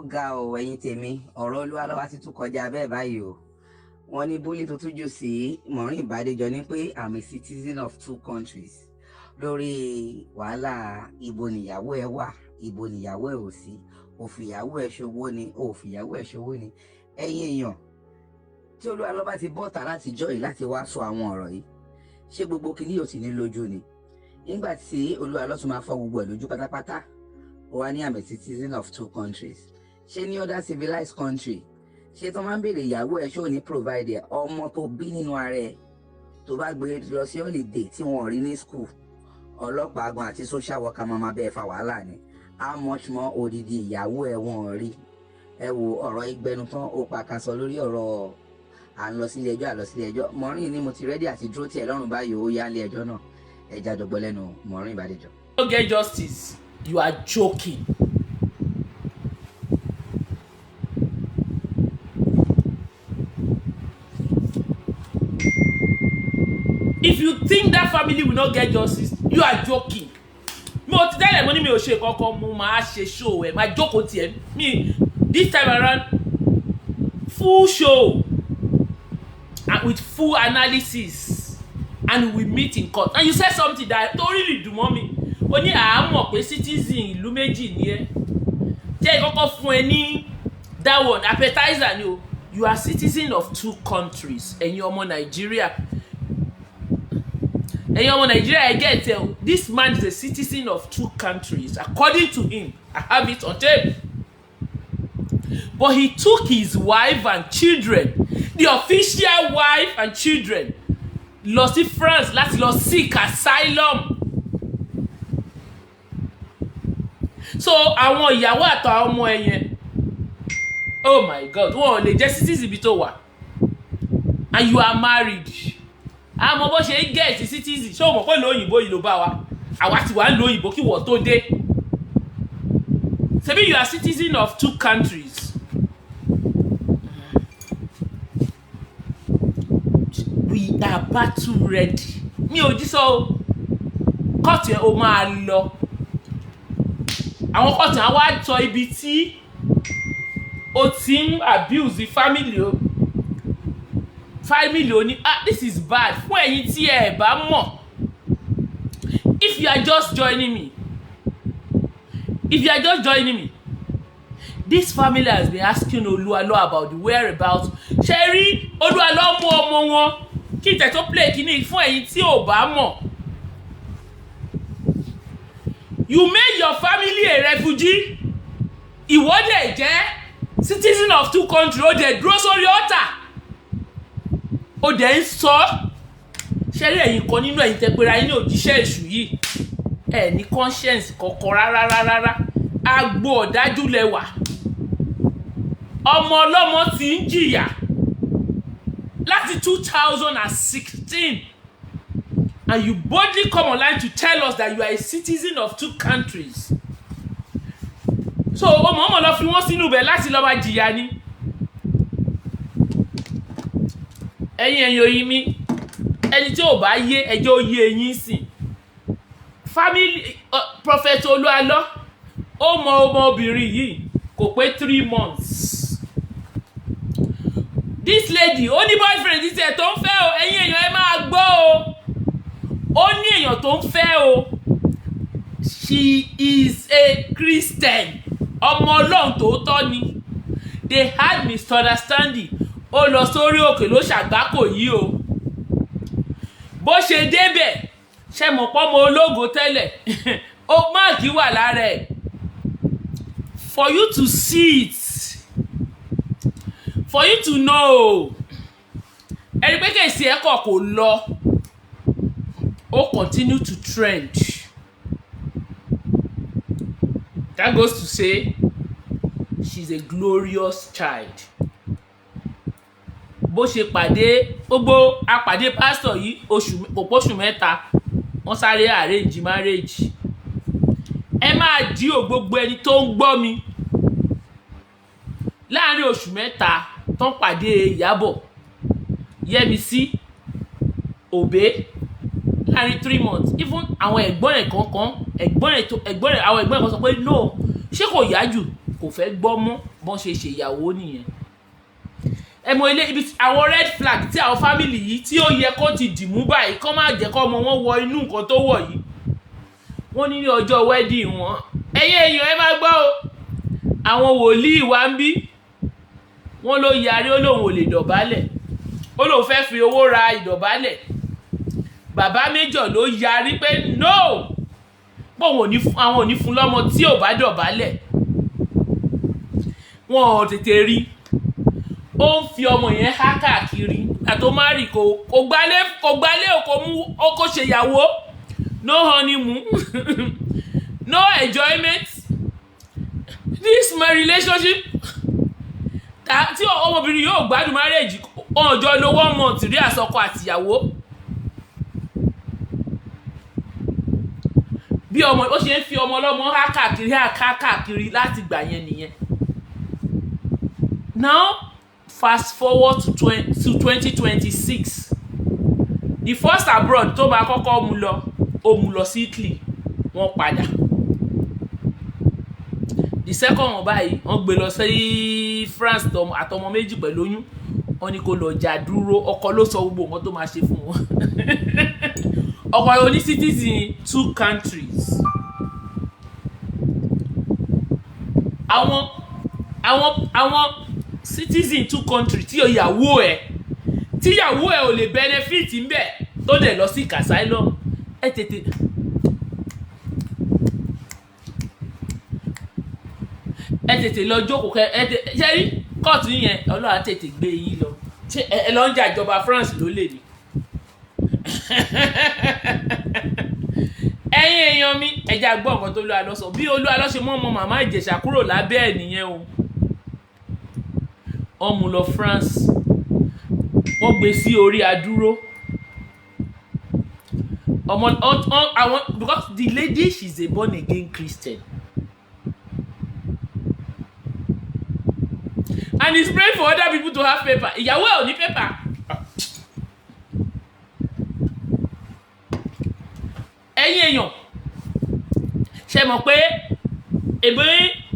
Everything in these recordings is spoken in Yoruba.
Ga o, ẹ̀yin tèmi, ọ̀rọ̀ Olú Àlọ́ ti tún kọjá bẹ́ẹ̀ báyìí o. Wọ́n ní bully tó tún jù sí Maureen Bádéjọ ní pé "I'm a citizen of two countries" lórí wàhálà ibo nìyàwó ẹ wà, ibo nìyàwó ẹ ò sí, òfìyàwó ẹ ṣòwò ni, òfìyàwó ẹ ṣòwò ni. Ẹ̀yin èèyàn, tí Olú Àlọ́ bá ti bọ́ta láti jọ́ yìí láti wá sọ àwọn ọ̀rọ̀ yìí, ṣé gbogbo kìíní yóò ti ní lójú ni? Nígbà tí Olú Àlọ́ tún máa fọ́ gbogbo ẹ̀ lójú pátápátá, ó wá ní "I'm a citizen of two countries." Ṣé ní other civilized country, ṣé tó máa ń béèrè ìyàwó ẹ, ṣó ní provide ẹ? Ọmọ tó bí nínú ara ẹ, tó bá gbé lọ sí holiday tí wọn ò rí ní school, ọlọ́pàá gan àti social worker máa ma bẹ́ẹ̀ fa wàhálà ni. How much more odidi ìyàwó ẹ wọn ò rí? Ẹ wo ọ̀rọ̀ ìgbẹnu tán, ó pa kan sọ lórí ọ̀rọ̀ à ń lọ sílé ẹjọ́, à ń lọ sílé ẹjọ́. Maureen ni mo ti ready àti dúró tiẹ̀ lọ́rùn báyìí, ó yá ilé ẹjọ́ náà. Ẹ já jọgbọ́ lẹ́nu Maureen Bádéjọ. No get justice, you are joking. If you think that family will not get justice, you are joking. Mo ti tẹ́lẹ̀, mo ní mi ò ṣe kankan, mo máa ṣe show ẹ̀, máa jókòó tiẹ̀ mi this time around, full show and with full analysis, and we meet in court. And you said something that tó really dùn mọ́ mi. Ó ní àá pé citizen ìlú méjì ni ẹ́. Jẹ́ ìkọ́kọ́ fún ẹ ní that one, appetizer ni o. You are citizen of two countries. Ẹ̀yin ọmọ Nàìjíríà, ẹ̀yin ọmọ Nàìjíríà, ẹ get ẹ o. This man is a citizen of two countries according to him. I have it on tape. But he took his wife and children, the official wife and children, lọ sí France láti lọ seek asylum. So àwọn ìyàwó àtàwọn ọmọ ẹ yẹn, oh my God, wọn ò lè jẹ́ citizen ibi tó wà. And you are married. Àmọ́ bó ṣe ń get citizen, ṣé o mọ̀ pé ìlú òyìnbó yìí ló bá wa? Àwa ti wà ń lo òyìnbó kí wọ́n tó dé. Ṣebí you are citizen of two countries. We are battle ready. Mi ò jí sọ o. Kóòtù yẹn, o máa lọ àwọn kóòtù yẹn, á wá sọ ibi tí o ti ń abuse family o, family o ní. Ah, this is bad. Fún ẹ̀yin tí ẹ bá mọ̀, if you are just joining me, if you are just joining me, this family has been asking Oluwalo about the whereabouts. Ṣe rí Olúwalọ mú ọmọ wọn kí n tẹ̀ tó play kínní. Fún ẹ̀yin tí ò bá mọ̀, you made your family a refugee. Ìwọ dẹ̀ jẹ́ citizen of two countries. Ó dẹ̀ dúró sórí altar, ó dẹ̀ ń sọ. Ṣe rí ẹ̀yin kan nínú ẹ̀yin tẹ́ pera yín ní òjíṣẹ́ èṣù yìí, ẹ̀ ní conscience kankan rárá rárá. Agbo ọ̀dájú lẹwà. Ọmọ ọlọ́mọ ti ń jìyà láti 2016, and you boldly come online to tell us that you are a citizen of two countries. So o mọ̀ọ́mọ̀ lọ fi wọ́n sínú ibẹ̀ láti lọ́ọ́ máa jìyà ni. Ẹ̀yin oyin mi, ẹni tí ò bá yé, ẹjọ́ ó yé eyín sìn. Family Prophet Olúalọ́, ó mọ ọmọbìnrin yìí kò pé 3 months. This lady, ó ní boyfriend tiẹ̀ tó ń fẹ́ o. Ẹ̀yin èèyàn, ẹ máa gbọ́ o. Ó ní èèyàn tó ń fẹ́ o. She is a Christian. Ọmọ Ọlọ́run tòótọ́ ni. They had misunderstanding. Ó lọ sórí òkè ló ṣàgbákò yìí o. Bó ṣe débẹ̀, ṣe mọ̀ pọ́mọ ológo tẹ́lẹ̀, ó mark wà lára ẹ̀. For you to see it, for you to know, ẹni pé case ẹ̀ kọ̀ kò lọ, ó continue to trend. That goes to say she's a glorious child. Bó ṣe pàdé gbogbo apàdé pásítọ̀ yìí, oṣù kò póṣù 3, wọ́n sáré arrange marriage. Ẹ máa dí ò gbogbo ẹni tó ń gbọ́ mi, láàrin oṣù 3 tó ń pàdé Ìyábọ̀ Yẹ́misí Òbé, láàrin 3 months, even àwọn ẹ̀gbọ́n ẹ̀ kankan, ẹ̀gbọ́n ẹ̀ tó ẹ̀gbọ́n ẹ̀, àwọn ẹ̀gbọ́n ẹ̀ kan sọ pé no, ṣé kò yá jù? Kò fẹ́ gbọ́ mọ́. Bọ́n ṣe ṣèyàwó nìyẹn. Ẹ mọ ilé ibi àwọn red flag tí àwọn family yìí tí ó yẹ kó ti dìmú báyìí, kó má jẹ́ kó ọmọ wọn wọ inú nǹkan tó wọ̀ yìí. Wọ́n ní ní ọjọ́ wedding wọn, ẹ̀yin èèyàn, ẹ máa gbọ́ o, àwọn wòlíì wa ń bí. Wọ́n ló yarí, ó lóun ò lè dọ̀bálẹ̀, ó lóun fẹ́ fi owó ra ìdọ̀bálẹ̀. Bàbá méjọ ló yarí pé no, pé òun ò ní fún, àwọn ò ní fún lọ́mọ tí ò bá dọ̀bálẹ̀. Wọn ò tètè rí, ó ń fi ọmọ yẹn há káàkiri. Àtó má rí, kò gbálé, kò gbálé, kò mú ó kò ṣèyàwó. No honeymoon, no enjoyment. This my relationship tí ọmọbìnrin yóò gbádùn marriage. Ọjọ́ ló one month rí àsọkọ àtìyàwó. Bí ọmọ ó ṣe ń fi ọmọ ọlọ́mọ há káàkiri, há káàkiri láti gbà yẹn nìyẹn. Now fast forward to 2026, the first abroad tó máa kọ́kọ́ mú lọ, ó mú lọ sí Italy, wọ́n padà. The second one báyìí, wọ́n gbé lọ sí France àtọmọ méjì pẹ̀lú oyún. Wọ́n ní kó lọ jà dúró. Ọkọ ló sọ gbogbo nǹkan tó máa ṣe fún wọn. Ọkọ oní citizen two countries. Àwọn citizen two countries tí ìyàwó ẹ̀ ò lè benefit ńbẹ̀, tó dẹ̀ lọ sí asylum. Ẹ tètè lọ jókòó. Kẹ ẹ tè ṣe rí kóòtù yẹn, Ọlọ́run á tètè gbé yín lọ. Ṣé ẹ lọ ń jà ìjọba France ló lè ní? Ẹ̀yin èèyàn mi, ẹ jẹ́ á gbọ́ nǹkan tó Olú Àlọ́ sọ. Bí Olú Àlọ́ ṣe mọ́ ọmọ màmá Ìjẹ̀ṣà kúrò lábẹ́ ẹ̀ nìyẹn o. Wọ́n mú lọ France, wọ́n gbé sí orí adúró ọmọ àwọn, because the lady, she is a born again Christian and he's praying for other people to have paper. Ìyàwó ẹ̀ ò ní paper. Ẹ̀yin èèyàn, ṣe mọ̀ pé èbí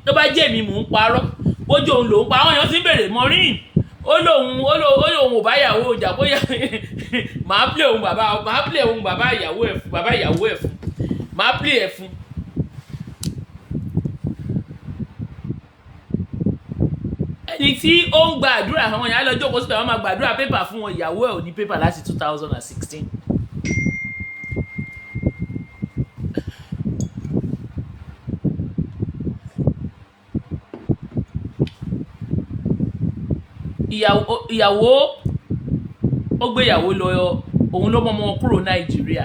tó bá jẹ́ èmi mò ń parọ́, bójú òun lòún pa. Àwọn èèyàn ti ń bèrè Maureen, ó lóun ò bá ìyàwó ìjà. Bóyá màá play òun bàbá, màá play òun bàbá ìyàwó ẹ̀ fún, bàbá ìyàwó ẹ̀ fún, màá play ẹ̀ fún. Ẹni tí ó ń gba àdúrà, àwọn èèyàn á lọ jókòó síbẹ̀, wọ́n máa gbàdúrà paper fún wọn. Ìyàwó ẹ̀ ò ní paper láti 2016. Ìyàwó, ó gbé ìyàwó lọ, òun ló mọ́ wọn kúrò Nàìjíríà.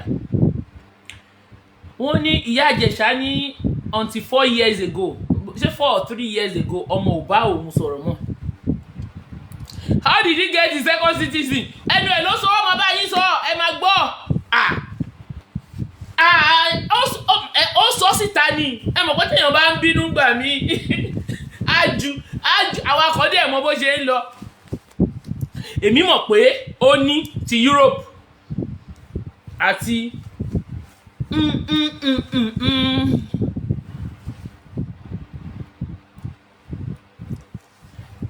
Wọ́n ní ìyá Ìjẹ̀ṣà ní until 4 years ago, ṣé 4 or 3 years ago, ọmọ ò bá òun sọ̀rọ̀ mọ́. How did he get the second citizen? Ẹnu ẹ̀ ló sọ. Ọmọ báyìí sọ, ẹ máa gbọ́. Ah ah, ó sọ síta ni. Ẹ mọ̀ pé téèyàn bá ń bínú gbà mí, ájú ájú, àwọn akọ́dé ẹ̀ mọ bó ṣe ń lọ. Èmi mọ̀ pé ó ní ti Europe àti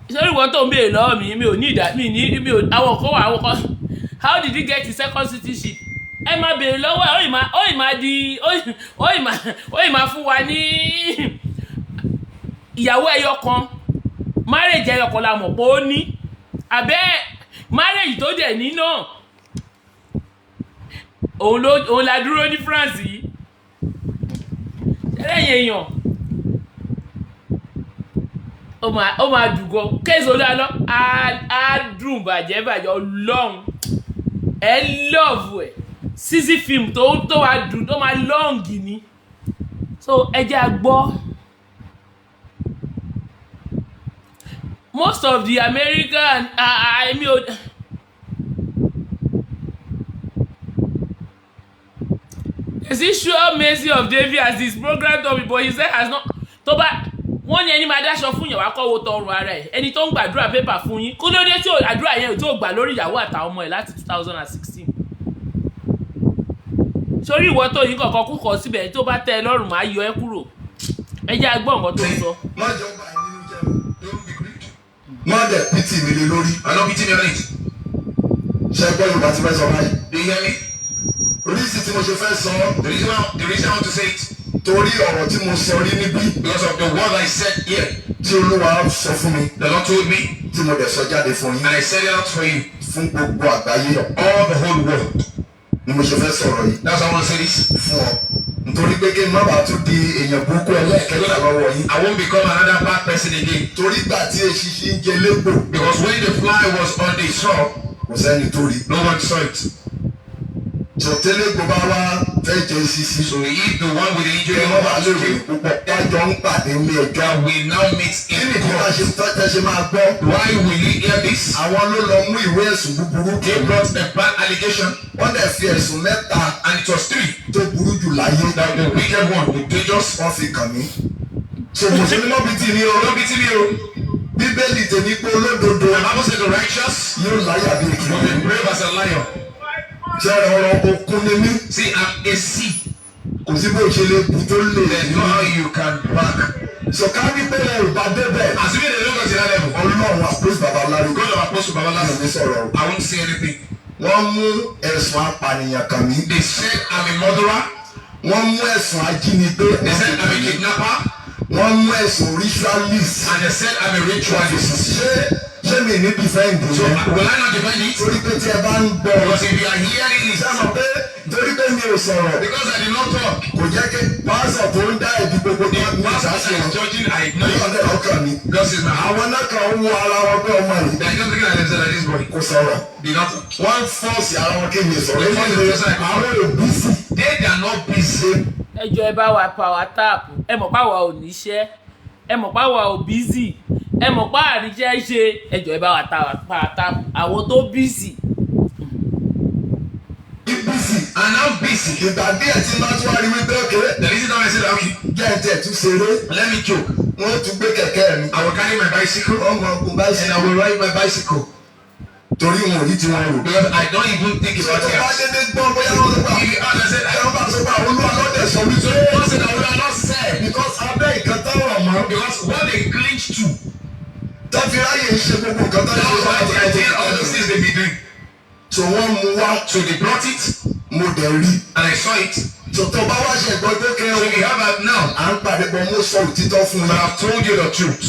Sórí ìwọ tó ń béèrè lọ́wọ́ mi, mi ò ní ìdá mi ní mi ò. Àwọn kan wà, àwọn kan. How did he get his second citizenship? Ẹ máa béèrè lọ́wọ́ ẹ̀. Ó ì máa di ó ì máa fún wa ní ìyàwó ẹyọ kan. Marriage ẹyọ kan la mọ̀ pé ó ní, àbẹ́ marriage tó dẹ̀ ní náà, òun ló òun la dúró ní France yìí. Ẹlẹ́yìn èèyàn, ó máa dùn gan. Case Olú Àlọ́ á dùn bàjẹ́ bàjẹ́. Ọlọ́run, ẹ love ẹ̀. Season film tó máa dùn, tó máa long ni. So ẹ jẹ́ a gbọ́. Most of the American, èmi ò. There's issue of mercy of David as his program topic, but he said has not. Tó bá wọ́n ní ẹni máa dáṣọ fún yàn, wá kọ́ wo tọrùn ara ẹ̀. Ẹni tó ń gbàdúrà paper fún yín, kó ló dé tí àdúrà yẹn tó gbà lórí ìyàwó àtàwọn ọmọ ẹ̀ láti 2016? Sórí ìwọ tó yín kọ̀ọ̀kan kúkọ̀ síbẹ̀, tó bá tẹ́ ẹ lọ́rùn, máa yọ ẹ́ kúrò. Ẹ jẹ́ a gbọ́ nǹkan tó ń sọ. Má jọ bà ẹ́ nínú jẹ́ o. Don't be grieved. Má dẹ̀ pity mi lé lórí. I'm not beating you on it. Ṣé gbọ́ Yorùbá ti fẹ́ sọ báyìí? Do you hear me? Reason tí mo ṣe fẹ́ sọ, The reason I want to say it, torí ọ̀rọ̀ tí mo sọ rí níbí, because of the word I said here, tí Olúwa sọ fún mi, the Lord told me, tí mo dẹ̀ sọ jáde fún yín, and I said it out for you, fún gbogbo àgbáyé, all the whole world. ni mo ṣe fẹ́ sọ̀rọ̀ yìí That's why I want to say this. fún ọ. Nítorí pé kí n má bàa tún di èèyàn burúkú ẹlẹ́ẹ̀kẹta lọ́wọ́ yín. I won't become another bad person again. Torí gbà tí eṣinṣin ń jẹ légbò, Because when the fly was on the shore, kò sẹ́ni tó rí. no one saw it. Tòtẹ́lẹ́gbò bá wá fẹ́ jẹ eṣinṣin, So if the one with the kí injury wọ́n bá lè ròyìn kill, púpọ̀, wájọ ń pàdé ní ẹjọ́. that we now meet Kí in ni kí wọ́n court. ṣe tẹ́ ṣe máa gbọ́? Why will you hear this? Àwọn ló lọ mú ìwé ẹ̀sùn búburú. They brought a bad allegation, Wọ́n dẹ̀ fi ẹ̀sùn mẹ́ta and it was three. tó burú jù láyé That the wicked one, the dangerous. wọ́n fi kàn mí. So mùsùlùmí náà bí tì ní o. Don't be TV. Bíbélì tèmi pé olódodo The Bible said the righteous yóò láyà bí will kìnìún. be brave as a lion. Ṣé ọ̀rọ̀ okun ni mí? See, I'm a sea. Kò sí bó ṣe lè bu tó lè There's ní. no how you can back. Sọ̀ká ní pé ẹ ò bá débẹ̀. Assuming they don't go to that level. Ọlọ́run àpòsí bàbá Lárí. God of Apostle Mi ò Babala, ní sọ̀rọ̀ o. I won't say anything. Wọ́n mú ẹ̀sùn apànìyàn kàn mí. They said I'm a murderer. Wọ́n mú ẹ̀sùn ajínigbé. They said I'm a kidnapper. Wọ́n mú ẹ̀sùn ritualist. And they said I'm a ritualist. Ṣé mi ní defend So yẹn? will I not defend it? Torí pé tí ẹ bá ń gbọ́. Because if you are hearing Ṣé it, mọ̀ pé torí pé mi ò sọ̀rọ̀, because I did not talk, kò jẹ́ kí pásọ̀ tó ń dá ẹ̀bí gbogbo the ní pastor ìdásí that wọn. is judging, I ignore Ní it. ọ̀dẹ̀ ọkàn mi. Because it's my house. Àwọn náà kàn ń wo ara wọn pé ọmọ yìí They are just looking at themselves like this boy. kò sọ̀rọ̀. Did not talk. Wọ́n ń fọ́ọ̀sì ara wọn kí mi sọ̀rọ̀. They force themselves. Àwọn ò busy. They are not busy. Ẹ jọ̀ọ́, ẹ bá wa power tap. Ẹ mọ̀ páwa ò níṣẹ́, ẹ mọ̀ páwa ò busy, ẹ mọ̀ pá àríṣẹ́ ṣe. Ẹ jọ̀ọ́, ẹ bá wa power tap àwọn tó busy. Busy. And I'm busy. Ìgbà díẹ̀ tí bá tún wá rí wípé òkè The reason why I said, okay, jẹ́ ẹ̀ tẹ̀ tún ṣeré, let me joke. wọ́n tún gbé kẹ̀kẹ́ mi. I will carry my bicycle Wọ́n mọ ogun báyìí and I will ride my bicycle. Torí wọn ò ní tiwọn rò. Because I don't even think Ìṣòro about tó bá it. dédé gbọ́ bóyá wọ́n sọ pé If you ask, I said, I àwọn bá sọ pé àwọn olúwa lọ́dẹ̀ sọ wípé God said, I will not say. because abẹ́ ìkan táwọn mọ́ Because what they clinch to, tó fi ráyè ń ṣe gbogbo nǹkan tó ń that ṣe. was why they are doing all those things they be doing. So wọ́n mú wá, So they brought it, mo dẹ̀ rí. and I saw it. So tó bá wá ṣe gbọ́ pé kẹ́ So o we have that now. à ń pàdé bọ́, mo sọ òtítọ́ fún But yín. I've told you the truth.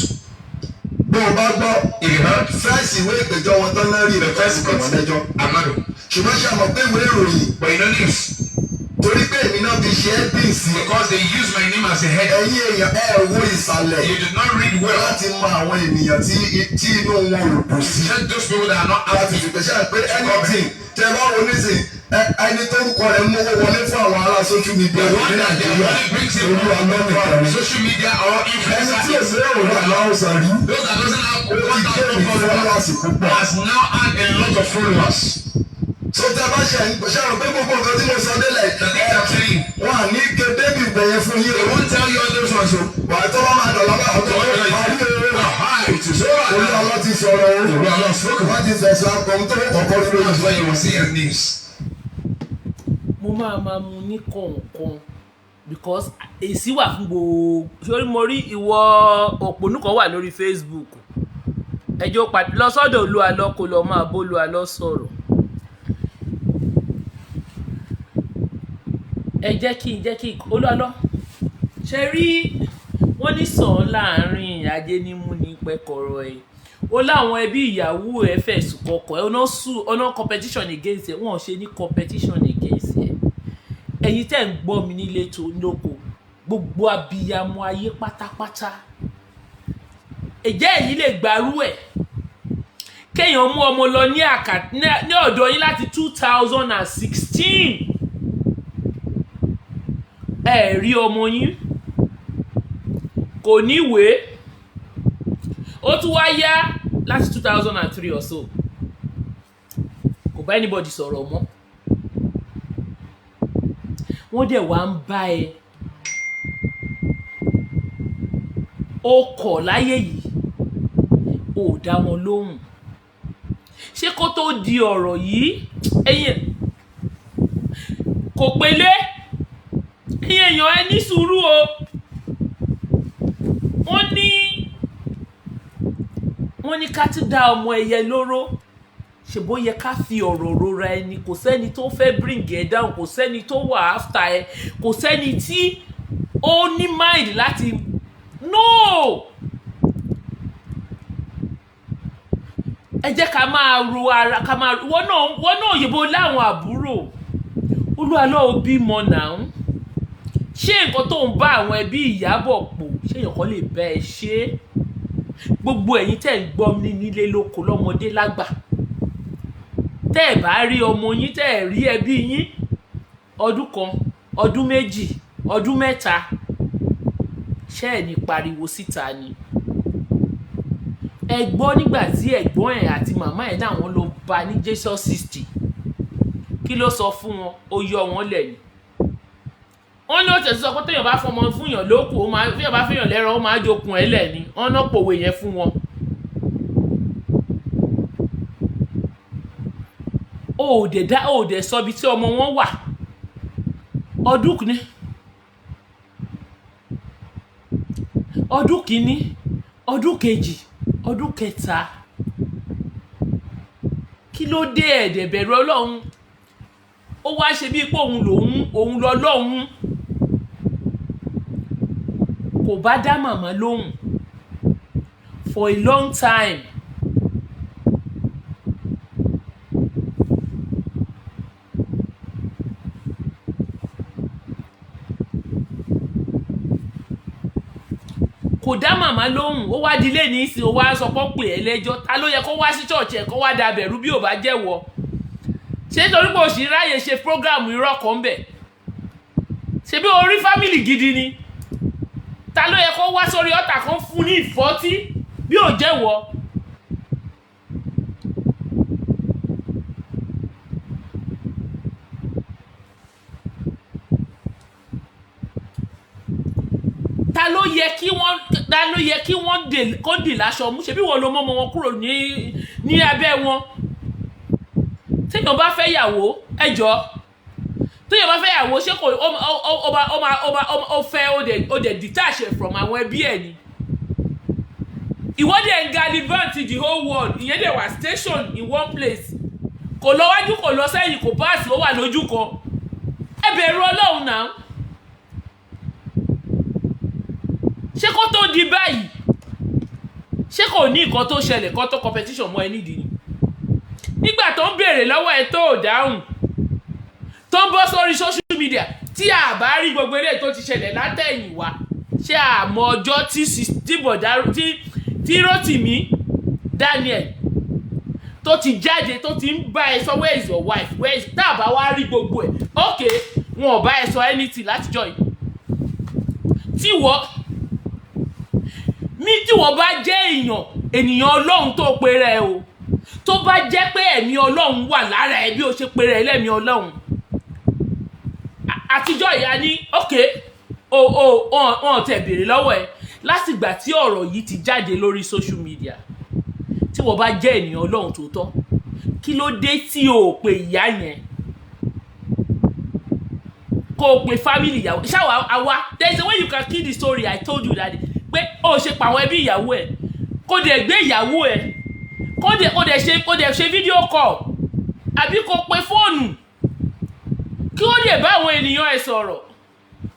Bó o bá gbọ́, If you heard, first ìwé ìpèjọ́ wọn tán náà rí the first rẹ̀ court, wọ́n lẹ́jọ́. I'm not. Ṣùgbọ́n ṣe àmọ̀ pé ìwé ìròyìn, But you know news. torí pé èmi náà fi ṣe é bíìsì. Because they use my name as a head. Ẹ̀yin èèyàn, ẹ wo ìsàlẹ̀ You did not read well. láti mọ àwọn ènìyàn tí inú wọn ò dùn sí. Check those people that are not Láti happy. fi pèsè pé anything tẹ bá wo nísìn, ẹni tórúkọ rẹ̀ mówó wọlé fún àwọn ará social media The ní one that their Nàìjíríà, money brings in Olúwa lọ́nìkan ni. social media or Ẹni influencer. tí èsì rẹ̀ wà láwùsàn rí, Those that doesn't have ó ti one gé thousand ní followers followers púpọ̀. has now had a lot of followers. So tẹ bá ṣe ń ṣe àwọn pé gbogbo nǹkan tí mo sọ délẹ̀, The things I'm telling you, wọn à ní ké débi ìgbẹ̀yẹ fún yín they o. won't tell you all those ones. So, Wà á tó bá máa dọ̀lá bá ọ̀tọ̀ parí o. Aha, it is over. Olúwa ló ti sọ̀rọ̀ o. Olúwa ló spoken. Wọ́n ti fẹ̀sùn akọ̀hún tó kọ̀ọ̀kan rí lójú. That's why you will see in news. Mo máa mu ní kọ̀ọ̀kan because èsì wà fún gbogbo sórí. Mo rí ìwọ òpònú kan wà lórí Facebook. Ẹjọ́ pàdé lọ sọ́dọ̀ Olúwa kó lọ máa bólúwa lọ sọ̀rọ̀. Ẹ jẹ́ kí n Olúwa lọ ṣe rí. Wọ́n ní sàn láàrin ajé ní mú ní pẹ́kọ̀rọ̀ ẹ̀. Ó láwọn ẹbí ìyàwó ẹ̀ fẹ̀sùn kọkọ̀ ẹ̀, ọ̀nà sùn ọ̀nà competition against ẹ̀. Wọ́n ò ṣe ní competition against ẹ̀. Ẹ̀yin tẹ́ ń gbọ́ mi nílé tó lóko, gbogbo abiyamọ ayé pátápátá, ẹ̀jẹ̀ ẹ̀yin lè gbárù ẹ̀ kéèyàn mú ọmọ lọ ní àkà ní ọ̀dọ̀ yín láti 2016, ẹ rí ọmọ yín, kò níwèé, ó tún wá yá láti 2003 or so, kò bá anybody sọ̀rọ̀ mọ́. Wọ́n dẹ̀ wá ń bá ẹ, ó kọ̀ láyé yìí, ó dá wọn lóhùn. Ṣé kó tó di ọ̀rọ̀ yìí, ẹ̀yin kò pélé, ẹ̀yin èèyàn, ẹ ní sùúrù o. Wọ́n ní ká tún dá ọmọ ẹyẹ lóró, ṣe bó yẹ ká fi ọ̀rọ̀ rora ẹni. Kò sẹ́ni tó fẹ́ bring ẹ down, kò sẹ́ni tó wà after ẹ, kò sẹ́ni tí ó ní mind láti no. Ẹ jẹ́ ká máa ro ara, ká máa wọ́n náà òyìnbó láwọn àbúrò olúwa ó bímọ náà. Ṣé nǹkan tó ń bá àwọn ẹbí Ìyábọ̀ pò, ṣé èèyàn kan lè bẹ́ ẹ ṣe é? Gbogbo ẹ̀yin tẹ́ ń gbọ́ mi nílé lóko, lọ́mọdé lágbà, tẹ́ ẹ̀ bá rí ọmọ yín, tẹ́ ẹ̀ rí ẹbí yín ọdún 1, ọdún 2, ọdún 3, ṣé ẹ̀ ní pariwo síta ni? Ẹ gbọ́, nígbà tí ẹ̀gbọ́n ẹ̀ àti màmá ẹ̀ náà wọ́n lọ bá ní Jesus 60, kí ló sọ fún wọn? Ó yọ wọn lẹ́yìn. Wọ́n ní ó tẹ̀sí sọ pé téèyàn bá fọmọ fúnyàn lókù, ó máa fíyàn bá fíyàn lẹ́rọ, ó máa jokun ẹ̀ lẹ̀ ni. Wọ́n náà pòwe yẹn fún wọn. Ó ò dẹ̀ dá, ó ò dẹ̀ sọ ibi tí ọmọ wọn wà. Ọdún kìíní, ọdún kìíní, ọdún kejì, ọdún kẹta, kí ló dé? Ẹ̀ẹ́dẹ̀ bẹ̀rù Ọlọ́run. Ó wá ṣe bíi pé òun lòun, òun lọ lọ́hùn. Kò bá dá màmá lóhùn for a long time. Kò dá màmá lóhùn. Ó wá dilé ní ìsìn, ó wá sọ pé ó pè é lẹ́jọ́. Ta ló yẹ kó wá sí church ẹ̀ kó wá da bẹ̀rù bí ò bá jẹ́wọ́? Ṣé nítorí pé òṣì ráyè ṣe program irọ́ kan ń bẹ̀? Ṣe bí orí family gidi ni? Ta ló yẹ kó wá sórí ọ̀tà kan fún ní ìfọ́tí bí ò jẹ́wọ́? Ta ló yẹ kí wọ́n dè kó dì láṣọ mú? Ṣe bí wọ́n ló mọ́mọ́ wọn kúrò ní abẹ́ wọn? Téèyàn bá fẹ́ yàwó, ẹ jọ, téèyàn bá fẹ́ yàwó, ṣé kò ó ó ó ó ó máa ó máa ó fẹ́ ó dẹ̀ detach from àwọn ẹbí ẹ̀ ni? Ìwọ dẹ̀ ń gallivant the whole world, ìyẹn dẹ̀ wà station in one place, kò lọ wájú, kò lọ sẹ́yìn, kò pass, ó wà lójú kan. Ẹ bẹ̀rù Ọlọ́run náà. Ṣé kó tó di báyìí, ṣé kò ní nǹkan tó ṣẹlẹ̀ kó tó competition mọ́ ẹ nídìí ni? Nígbà tó ń béèrè lọ́wọ́ ẹ tó ò dáhùn, tó ń bọ́ sórí social media, tí a bá rí gbogbo eléyìí tó ti ṣẹlẹ̀ látẹ̀yìnwá, ṣé àmọ́ ọjọ́ tí bọ̀dá tí Rótìmí Daniel tó ti jáde, tó ti ń bá ẹ sọ, "Where is your wife? Where is?" Tá a bá wá rí gbogbo ẹ̀, ok, wọn ò bá ẹ sọ anything látijọ́ yìí. Tí wọ́n bá jẹ́ èèyàn, ènìyàn Ọlọ́run tó pe rẹ̀ o, tó bá jẹ́ pé ẹ̀mí Ọlọ́run wà lára ẹ bí o ṣe pe rẹ̀ lẹ́mí Ọlọ́run àtijọ́ ìyá ní, ok, o wọn tẹ̀ béèrè lọ́wọ́ ẹ látìgbà tí ọ̀rọ̀ yìí ti jáde lórí social media. Tí wọ́n bá jẹ́ ènìyàn Ọlọ́run tòótọ́, kí ló dé tí o ò pe ìyá yẹn, kó o pe family ìyàwó ṣáwa àwa? There is a way you can kill the story. I told you that pé o ṣe pa àwọn ẹbí ìyàwó ẹ, kó dẹ̀ gbé ìyàwó ẹ, kó dẹ̀ ṣe video call àbí kó pe fóònù, kí ó dẹ̀ bá àwọn ènìyàn ẹ sọ̀rọ̀.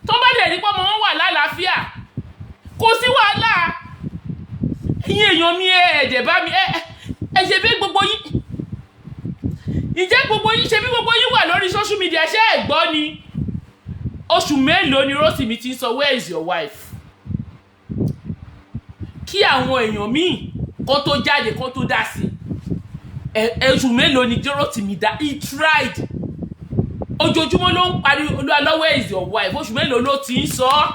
Tó bá dẹ̀ ní pé ọmọ wọn wà lálàáfíà, kò sí wàhálà. Ẹ̀yin èèyàn mi, ẹ ẹ̀dẹ̀ bá mi ẹ ṣe bí gbogbo yín, ǹjẹ́ gbogbo yín ṣe bí gbogbo yín wà lórí social media, ṣé ẹ gbọ́ ni? Oṣù mélòó ni Rótìmí ti ń sọ, "Where is your wife?" kí àwọn èèyàn míì kó tó jáde, kó tó dá sí ẹ? Oṣù mélòó ni Rótìmí dá? He tried. Ojoojúmọ́ ló ń pariwo, "Olúwa, where is your wife?" Oṣù mélòó ló ti ń sọ ọ́?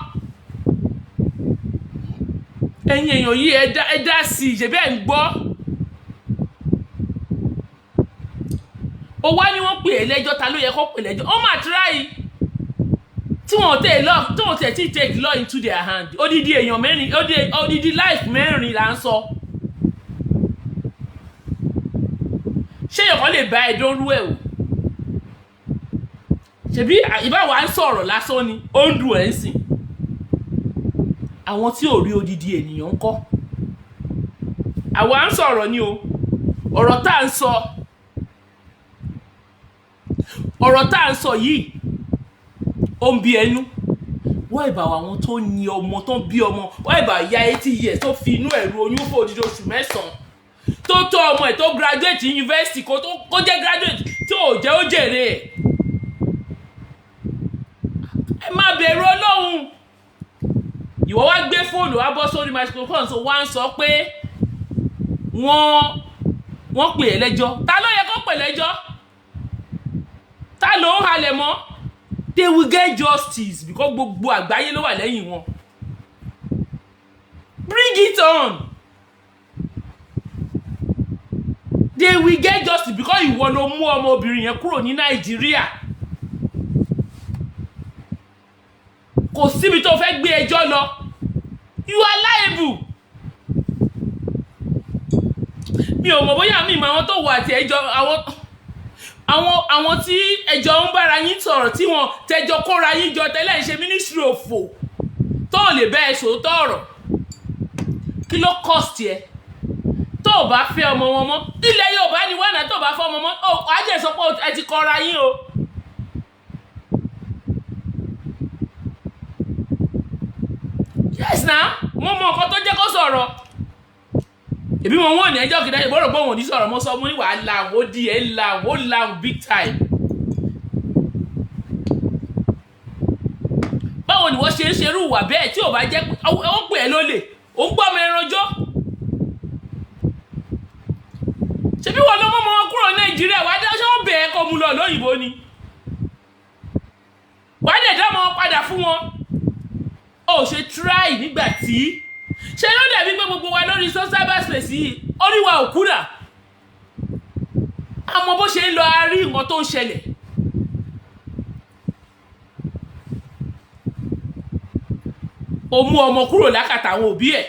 Ẹ̀yin èèyàn yìí, ẹ dá sí i. Ṣe bẹ́ẹ̀ ń gbọ́? Ó wá ní wọ́n pè é lẹ́jọ́. Ta ló yẹ kó pè lẹ́jọ́? Ó mà try tí wọ́n tẹ̀ lọ, tí wọ́n tẹ̀ tí take law into their hand. Odidi èèyàn mẹ́rin, odidi life mẹ́rin là ń sọ. Ṣé èèyàn kan lè bá ẹ dánrú ẹ o? Ṣebí ìbáwa ń sọ̀rọ̀ lásán ni, ó ń dùn ẹ̀ ń sìn. Àwọn tí ò rí odidi ènìyàn ń kọ́. Àwa ń sọ̀rọ̀ ni o. Ọ̀rọ̀ tá à ń sọ, ọ̀rọ̀ tá à ń sọ yìí, ó ń bí ẹnu. Wọ́n ìbà àwọn tó ní ọmọ, tó ń bí ọmọ, wọ́n ìbà ya 80 years tó fi inú ẹ̀rù oyún fún odidi oṣù 9, tó tó ọmọ ẹ̀ tó graduate university, kó tó kó jẹ́ graduate tí ò jẹ́ ó jèrè ẹ̀. Ẹ má bẹ̀rù Ọlọ́run. Ìwọ wá gbé fóònù, wá bọ́ sórí microphone, so wá ń sọ pé wọ́n pè é lẹ́jọ́. Ta ló yẹ kó pè lẹ́jọ́? Ta ló ń halẹ̀ mọ́? They will get justice because gbogbo àgbáyé ló wà lẹ́yìn wọn. Bring it on. They will get justice because ìwọ ló mú ọmọbìnrin yẹn kúrò ní Nàìjíríà. Kò síbi tó fẹ́ gbé ẹjọ́ lọ. You are liable. Mi ò mọ̀ bóyá mi mọ àwọn tó wọ àti ẹjọ́, àwọn tí ẹjọ́ ń bára yín sọ̀rọ̀, tí wọ́n tẹjọ́ kóra yín jọ tẹ́lẹ̀ ń ṣe ministry òfò tó lè bẹ́ẹ̀ sòótọ́ ọ̀rọ̀. Kí ló cost yẹ tó o bá fẹ́ ọmọ wọn mọ́? Ilẹ̀ Yorùbá ni wọ́n náà. Tó o bá fẹ́ ọmọ mọ́, á jẹ́ sọ pé ẹ ti kọra yín o. Yes na, mo mọ nǹkan tó jẹ́ kó sọ̀rọ̀. Èmi mo wọ́n ní ẹjọ́ kìdá ìbọ̀rọ̀ pé òun ò ní sọ̀rọ̀. Mo sọ, mo ní wàá làwọn, ó di ẹ̀ làwọn, ó làwọn big time. Báwo ni wọ́n ṣe ń ṣerú ìwà bẹ́ẹ̀ tí ò bá jẹ́ pé ó pè é lólè, ó ń gbọ́ ọmọ ẹranjọ́? Ṣebí wọn ló mọ́ ọmọ wọn kúrò Nàìjíríà? Wàá dá ṣé wọ́n bẹ̀ ẹ́ kó mu lọ lóyìnbó ni? Wàá dẹ̀ dá ọmọ wọn padà fún wọn. Ó ṣe try nígbà tí ṣe ló dàbí pé gbogbo wa lórí social cyberspace yìí, orí wa ò kúrà. Àmọ́ bó ṣe ń lọ, a rí nǹkan tó ń ṣẹlẹ̀. Ó mú ọmọ kúrò lákàtà àwọn òbí ẹ̀.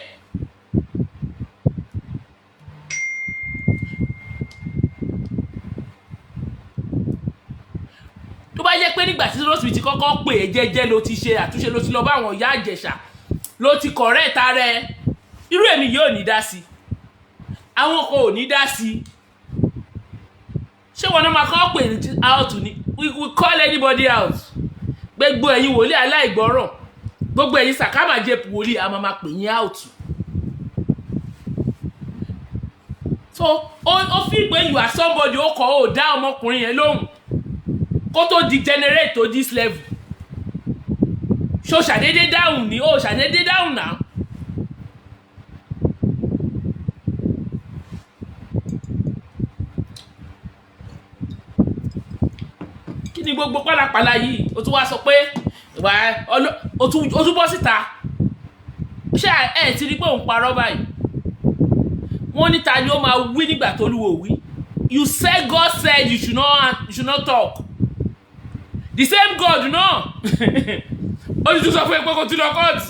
Tó bá jẹ́ pé nígbà tí Rosemary ti kọ́kọ́ pè é jẹ́jẹ́ ló ti ṣe àtúnṣe, ló ti lọ bá àwọn ìyá Ìjẹ̀ṣà, ló ti correct ara ẹ, irú èmi yóò ní dá sí, àwọn kan ò ní dá sí. Ṣé wọn náà máa kọ́ pè out ni? We call anybody out. Gbogbo ẹ̀yin wòlíì aláìgbọ́ràn, gbogbo ẹ̀yin sàkámàjẹ wòlíì, a máa pè yín out. So ó fi pé you are somebody. Ó kọ́ ó dá ọmọkùnrin yẹn lóhùn kó tó degenerate to this level. Ṣó ṣàdédé dáhùn ni? Ó ṣàdédé dáhùn náà. Kí ni gbogbo pálapàla yìí? O tún wá sọ pé wà ó, tún bọ́ síta. Ṣé ẹ ti rí pé òun parọ́ báyìí? Wọ́n ní ta ni ó máa wí nígbà tó lúwo wí? You said God said you should not talk. The same God náà, ó ti tún sọ fún ẹ pé kó tún lọ court.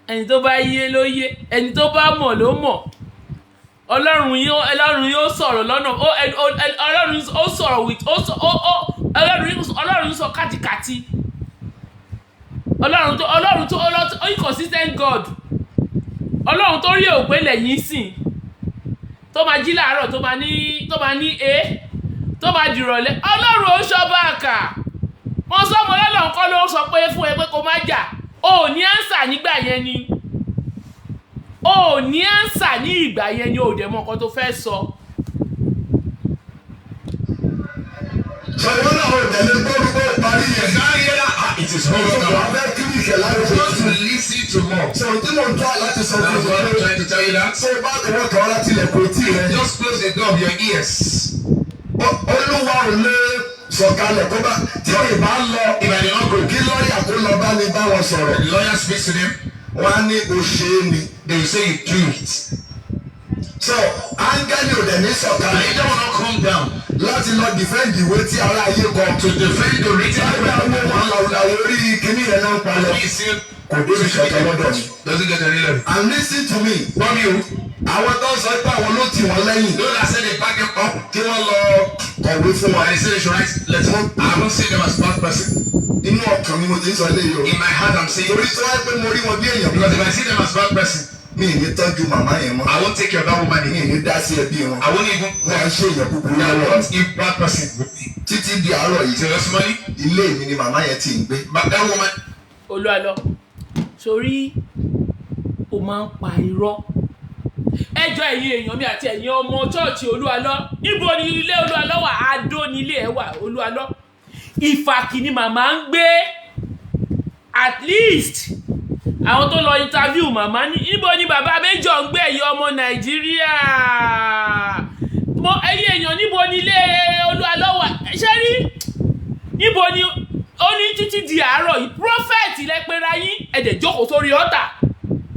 Ẹni tó bá yé ló yé, ẹni tó bá mọ̀ ló mọ̀. Ọlọ́run yóò sọ̀rọ̀ lọ́nà Ọlọ́run ó sọ̀rọ̀ with ó sọ ó Ọlọ́run sọ kátikàti. Ọlọ́run tó inconsistent God, Ọlọ́run tó rí òpè lẹ́yìn sìn, tó máa jí láàárọ̀, tó máa ní e, tó máa dìrọ̀lẹ́. Ọlọ́run ó ṣọba àkà. Wọ́n sọ ọmọ Ọlọ́run kọ́ ló sọ pé fún ẹ pé kó má jà. O ò ní answer nígbà yẹn ni. O ò ní answer ní ìgbà yẹn ni. O ò dẹ̀ mọ nǹkan tó fẹ́ sọ. Sọ wọn náà ò tẹ̀lé gbórúkọ parí yẹn. You can't hear that. Ah, it is over. Wà á fẹ́ kíríkì láti ṣe. Just to listen to more. Sọ tí mo ń tọ́ láti sọ That's fún what I'm mi. trying to tell you that. Sọ bá ìwọ kan láti ilẹ̀kùn etí rẹ. Just close the door of your ears. Olúwa ò lè sọ̀kalẹ̀ kó bá tí ò bá lọ. If I did not go, Kí lọ́ọ̀yà kó lọ bá mi bá wọn sọ̀rọ̀. the lawyer speaks to them, Wọ́n á ní o ṣe é ni. they will say you do it. So áńgẹ́lì ò dẹ̀ ní And sọ̀kalẹ̀ angel will not come down láti lọ defend ìwé tí ará ayé kọ. to defend the written Lágbà wo wọn làwùlàwù orí kíní yẹn náà ń palẹ̀. He still Kò débi kankan lọ́dọ̀ mi. doesn't get any level. And listen to me. Gbọ́ mi o. Àwọn tó ń sọ pé àwọn ló tì wọ́n lẹ́yìn. Those that say they back him up, Kí wọ́n lọ kọ̀wé fún wa. and they say they should write letter. I haven't seen them as bad person. Inú ọkàn mi mo ti ń sọ eléyìí o. In my heart, I'm saying Torí tó wáyé pé mo rí wọn bí èèyàn. because if I see them as bad person, Mi ì ní tọ́jú màmá yẹn mọ́. I won't take care of that woman Mi ì again. ní dá sí ẹbí wọn. I won't even. Wọ́n á ṣe èèyàn búburú They are lọ́wọ́. not a bad person with me. Títí di àárọ̀ yìí, Till this morning, ilé mi ni màmá yẹn ti ń gbé. but that woman Olúalọ, sórí o máa ń pa irọ́. Ẹjọ́, ẹ̀yin èèyàn mi àti ẹ̀yin ọmọ chọ́ọ̀chì Olúalọ, níbo ni ilé Olúalọ wà? Adó ni ilé ẹ̀ wà. Olúalọ, Ìfàkì ni màmá ń gbé. At least àwọn tó lọ interview màmá ní, níbo ni bàbá méjọ ń gbé? Ẹ̀yin ọmọ Nàìjíríà mo, ẹ̀yin èèyàn, níbo ni ilé Olúalọ wà? Ṣé rí níbo ni ó ní títí di àárọ̀ yìí? Prophet lẹ́pẹ́ra yín, ẹ̀dẹ̀ jókòó sórí ọ̀tà,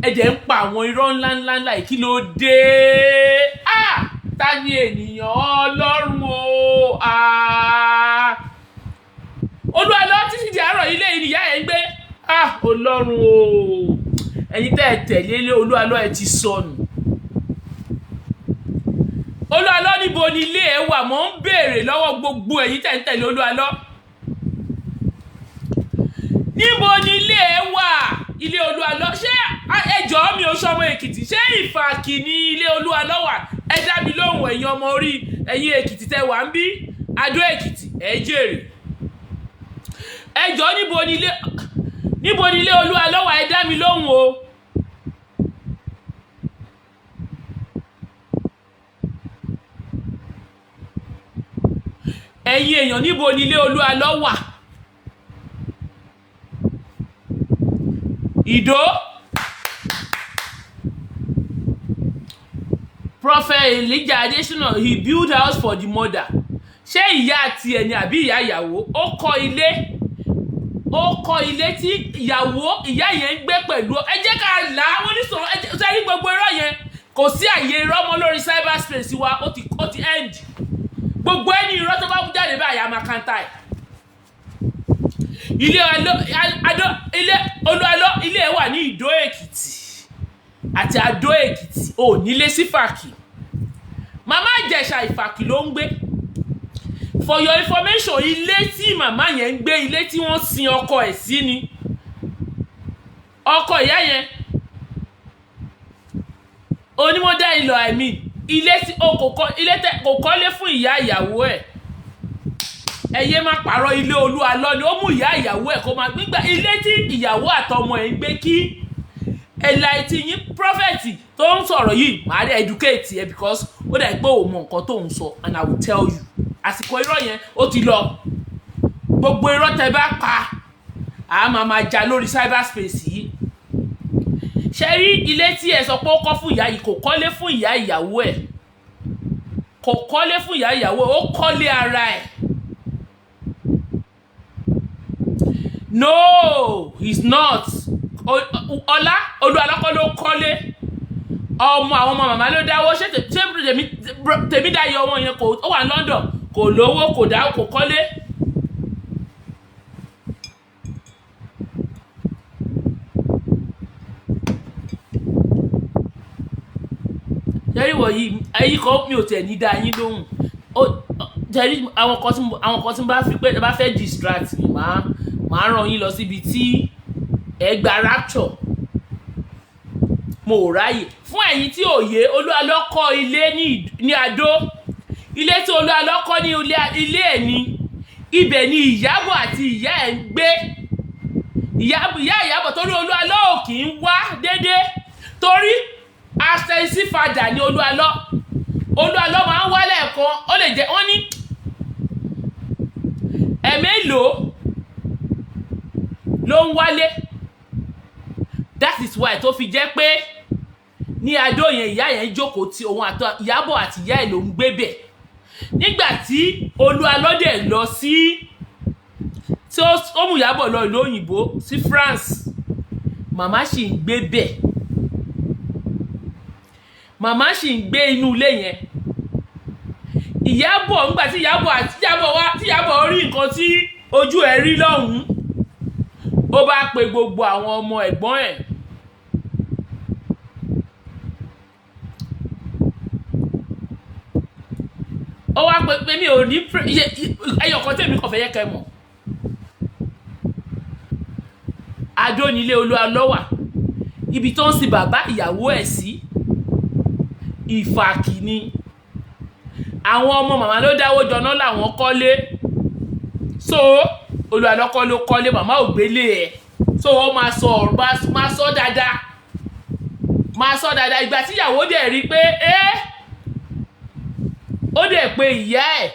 ẹ̀dẹ̀ ń pa àwọn irọ́ ńláńlá ńlá yìí. Kí ló dé? Ah, ta ni ènìyàn Ọlọ́run o? Ah, Olúwalọ, títí di àárọ̀ ilé yìí nìyá ẹ̀ ń gbé. Ah, Ọlọ́run o! Ẹ̀yin tẹ́ ẹ tẹ̀lé ilé Olúwalọ, ẹ ti sọnù. Olúwalọ, níbo ni ilé ẹ wà? Mò ń béèrè lọ́wọ́ gbogbo ẹ̀yin tẹ́ ń tẹ̀lé Olúwalọ, níbo ni ilé ẹ wà? Ilé Olúwalọ, ṣé ẹjọ́ mi ò sọmọ Èkìtì? Ṣé Ìfàkì ní ilé Olúwalọ wà? Ẹ dá mi lóhùn, ẹ̀yin ọmọ orí, ẹ̀yin Èkìtì tẹ́ wà ń bí, Adó Èkìtì, ẹ jèrè. Ẹjọ́, níbo ni ilé Olúwalọ wà? Ẹ dá mi lóhùn o. Ẹ̀yin èèyàn, níbo ni ilé Olúwalọ wà? Ìdó. Prophet Elijah Adesina, he built house for the mother. Ṣé ìyá tiẹ̀ ni àbí ìyá ìyàwó? Ó kọ́ ilé tí ìyàwó ìyá yẹn ń gbé pẹ̀lú. Ẹ jẹ́ ká là á. Wọ́n ní sọ̀rọ̀. Ẹ jẹ́ sẹ́rí gbogbo irọ́ yẹn, kò sí àyè irọ́ mọ́ lórí cyberspace wa. Ó ti end. Gbogbo ẹni irọ́ tó bá mú jáde báyìí, a máa counter ẹ̀. Ilé Adó, ilé Olúalọ, ilé ẹ̀ wà ní Ìdó Èkìtì àti Adó Èkìtì. Ò nílé sí Fàkì. Màmá Ìjẹ̀ṣà, Ìfàkì ló ń gbé. For your information, ilé tí màmá yẹn ń gbé, ilé tí wọ́n sin ọkọ ẹ̀ sí ni. Ọkọ ìyá yẹn, onímọ̀dá ìlọ, I mean, ilé tí o kò kọ́, ilé tẹ kò kọ́lé fún ìyá ìyàwó ẹ̀. Ẹ yé má pààrọ̀. Ilé Olúalọ ni ó mú ìyá ìyàwó ẹ̀ kó máa gbígbà, ilé tí ìyàwó àtọmọ ẹ̀ ń gbé. Kí ẹ̀la etí yín, prophet tó ń sọ̀rọ̀ yìí, màá dẹ̀ educate ẹ, because ó dẹ̀ pé òun mọ nǹkan tó ń sọ, and I will tell you, àsìkò irọ́ yẹn ó ti lọ. Gbogbo irọ́ tẹ bá pa, a máa máa jà lórí cyberspace yìí. Ṣe rí ilé tí ẹ sọ pé ó kọ́ fún ìyá yìí, kò kọ́lé fún ìyá ìyàwó ẹ̀, kò kọ́lé fún ìyá ìyàwó ẹ̀, ó kọ́lé ara ẹ̀. No, he's not. Ọlá Olúwalọ́kọ́ ló kọ́lé. Ọmọ àwọn ọmọ màmá ló dáwọ́. Ṣé Tèmídayọ̀, ọmọ yẹn kò ó wà ní London, kò lówó, kò dá, kò kọ́lé. Jẹ́rí wọ̀nyí, ẹ̀yin kan, mi ò tẹ̀ ní dá yín lóhùn. Jẹ́rí àwọn kan tí mo bá fi pé ẹ bá fẹ́ distract mi, màá ràn yín lọ síbi tí ẹ gba rapture. Mo ò ráyè fún ẹ̀yin tí ò yé. Olúwalọ kọ́ ilé ní Adó. Ilé tí Olúwalọ kọ́ ní ilé ẹ̀ ní ibẹ̀ ni Ìyábọ̀ àti ìyá ẹ̀ ń gbé. Ìyá Ìyábọ̀, torí Olúwalọ ò kì í wá déédéé, torí absentee father ni Olúwalọ. Olúwalọ máa ń wá lẹ́ẹ̀kan, ó lè jẹ́ wọ́n ní ẹ̀mélòó ló ń wálé. That is why tó fi jẹ́ pé ní Adó yẹn, ìyá yẹn jókòó tí òun àti Ìyábọ̀ àti ìyá ẹ̀ ló ń gbé bẹ̀. Nígbà tí Olúwalọ dẹ̀ lọ sí, tí ó mú Ìyábọ̀ lọ ìlú òyìnbó sí France, màmá sì ń gbé bẹ̀, màmá sì ń gbé inú ilé yẹn. Ìyábọ̀, ńgbà tí Ìyábọ̀ àti Ìyábọ̀ wá, tí Ìyábọ̀ rí nǹkan tí ojú ẹ̀ rí lọ́hùn-ún, ó bá pe gbogbo àwọn ọmọ ẹ̀gbọ́n ẹ̀. Ó wá pé mi ò ní ẹyọ kan tèmi kàn fẹ́ yẹ kẹ́ mọ̀. Adó nílé Olúwalọ wà. Ibi tó ń sin bàbá ìyàwó ẹ̀ sí, Ìfàkì ni. Àwọn ọmọ màmá ló dáwó jọná làwọn kọ́lé. So Olú Àlọ kọ́ ló kọ́lé, màmá ò gbélé ẹ̀. So ó máa sọ ọ̀rọ̀, máa sọ dáadáa, máa sọ dáadáa. Ìgbà tí ìyàwó dẹ̀ rí pé ẹ́, ó dẹ̀ pé ìyá ẹ̀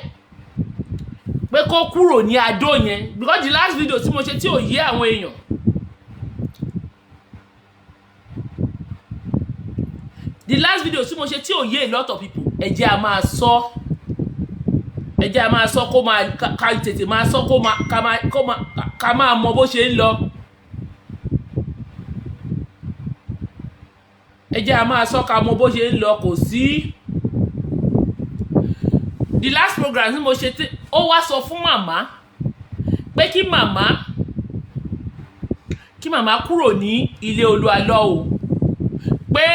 pé kó kúrò ní Adó yẹn, because the last video tí mo ṣe tí ò yé àwọn èèyàn, the last video tí mo ṣe tí ò yé a lot of people, ẹ jẹ́ a máa sọ, ẹ jẹ́ a máa sọ, kó máa ká tètè máa sọ, kó máa ká máa kó máa ká máa mọ bó ṣe ń lọ. Ẹ jẹ́ a máa sọ ká mọ bó ṣe ń lọ. Kò sí the last program tí mo ṣe tí ó wá sọ fún màmá pé kí màmá kúrò ní ilé Olú Àlọ o, pé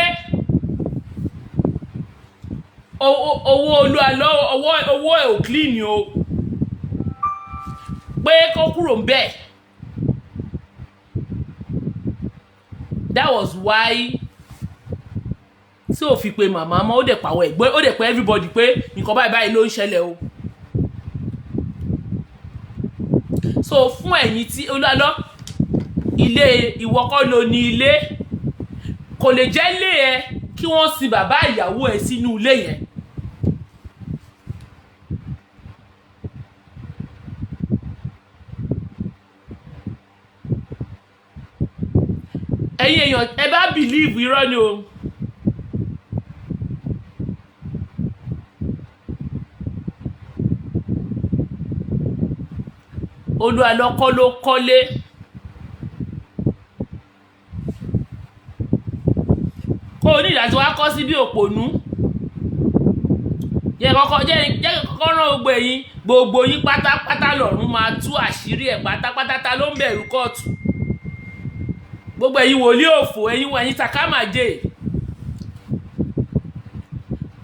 owó Olú Àlọ, owó ẹ̀ ò clean o, pé kó kúrò ń bẹ̀. That was why tí ò fi pe màmá mọ́. Ó dẹ̀ pàwọ̀ ẹ̀gbọ́n, ó dẹ̀ pé everybody pé nǹkan báyìí báyìí ló ń ṣẹlẹ̀ o. So fún ẹ̀yin tí Olú Àlọ, ilé ìwọ kọ́ ló ní ilé. Kò lè jẹ́ ilé ẹ kí wọ́n sin bàbá ìyàwó ẹ sínú ilé yẹn. Ẹ̀yin èèyàn, ẹ bá believe, irọ́ ni o. Olú Àlọ kọ́ ló kọ́lé. Kó o ní ìdásí wa kọ́ sí bí òpònú jẹ́ kọ́kọ́ jẹ́ kọ́kọ́ rán gbogbo ẹ̀yin, gbogbo yín pátápátá lọ́run máa tú àṣírí ẹ̀ pátápátá. Ta ló ń bẹ̀rù kóòtù? Gbogbo ẹ̀yin wòlíì òfò, ẹ̀yin sàkámàjè,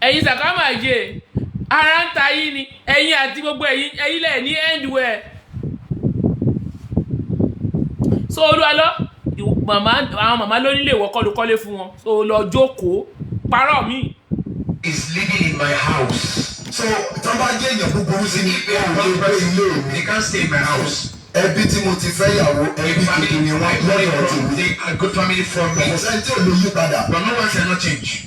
ẹ̀yin sàkámàjè, ara ń ta yín ni. Ẹ̀yin àti gbogbo ẹ̀yin lẹ̀ ní end well. So Olú Àlọ, màmá, àwọn màmá ló nílé, ìwọ kọ́ ló kọ́lé fún wọn. So lọ jókòó parọ́ mi. Is living in my house. So tí wọ́n bá jẹ́ èèyàn búburú sí mi, wọn ò lè gbé ilé mi. They can't stay in my house. Ẹbí tí mo ti fẹ́ yàwó, ẹbí gidi ni wọ́n lọ́dọ̀ tèmi. They are good family from me. Kò sẹ́ni tí ò lè yí padà. But no one cannot change.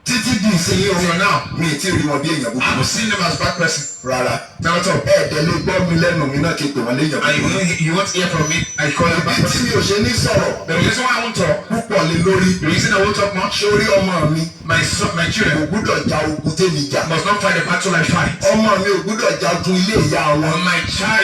Títí di ìsinyìí o, Till now, mi ì tí ì rí wọn bí èèyàn búburú. I've seen them as bad person. Rárá. Not at all. Ẹ̀ẹ́dẹ̀ lè gbọ́ mi lẹ́nu mi náà kí n pè wọ́n léèyàn And you búburú. won't hear from me. I call them bad Bí tí person. mi ò ṣe ní sọ̀rọ̀ The reason why I won't talk, púpọ̀ lé lórí, the reason I won't talk much, sórí ọmọ mi my son, my kò children gbúdọ̀ ja ogun tèmi jà. Must not fight the battle I fight. Ọmọ mi ò gbúdọ̀ jagun ilé ìyá wọn. My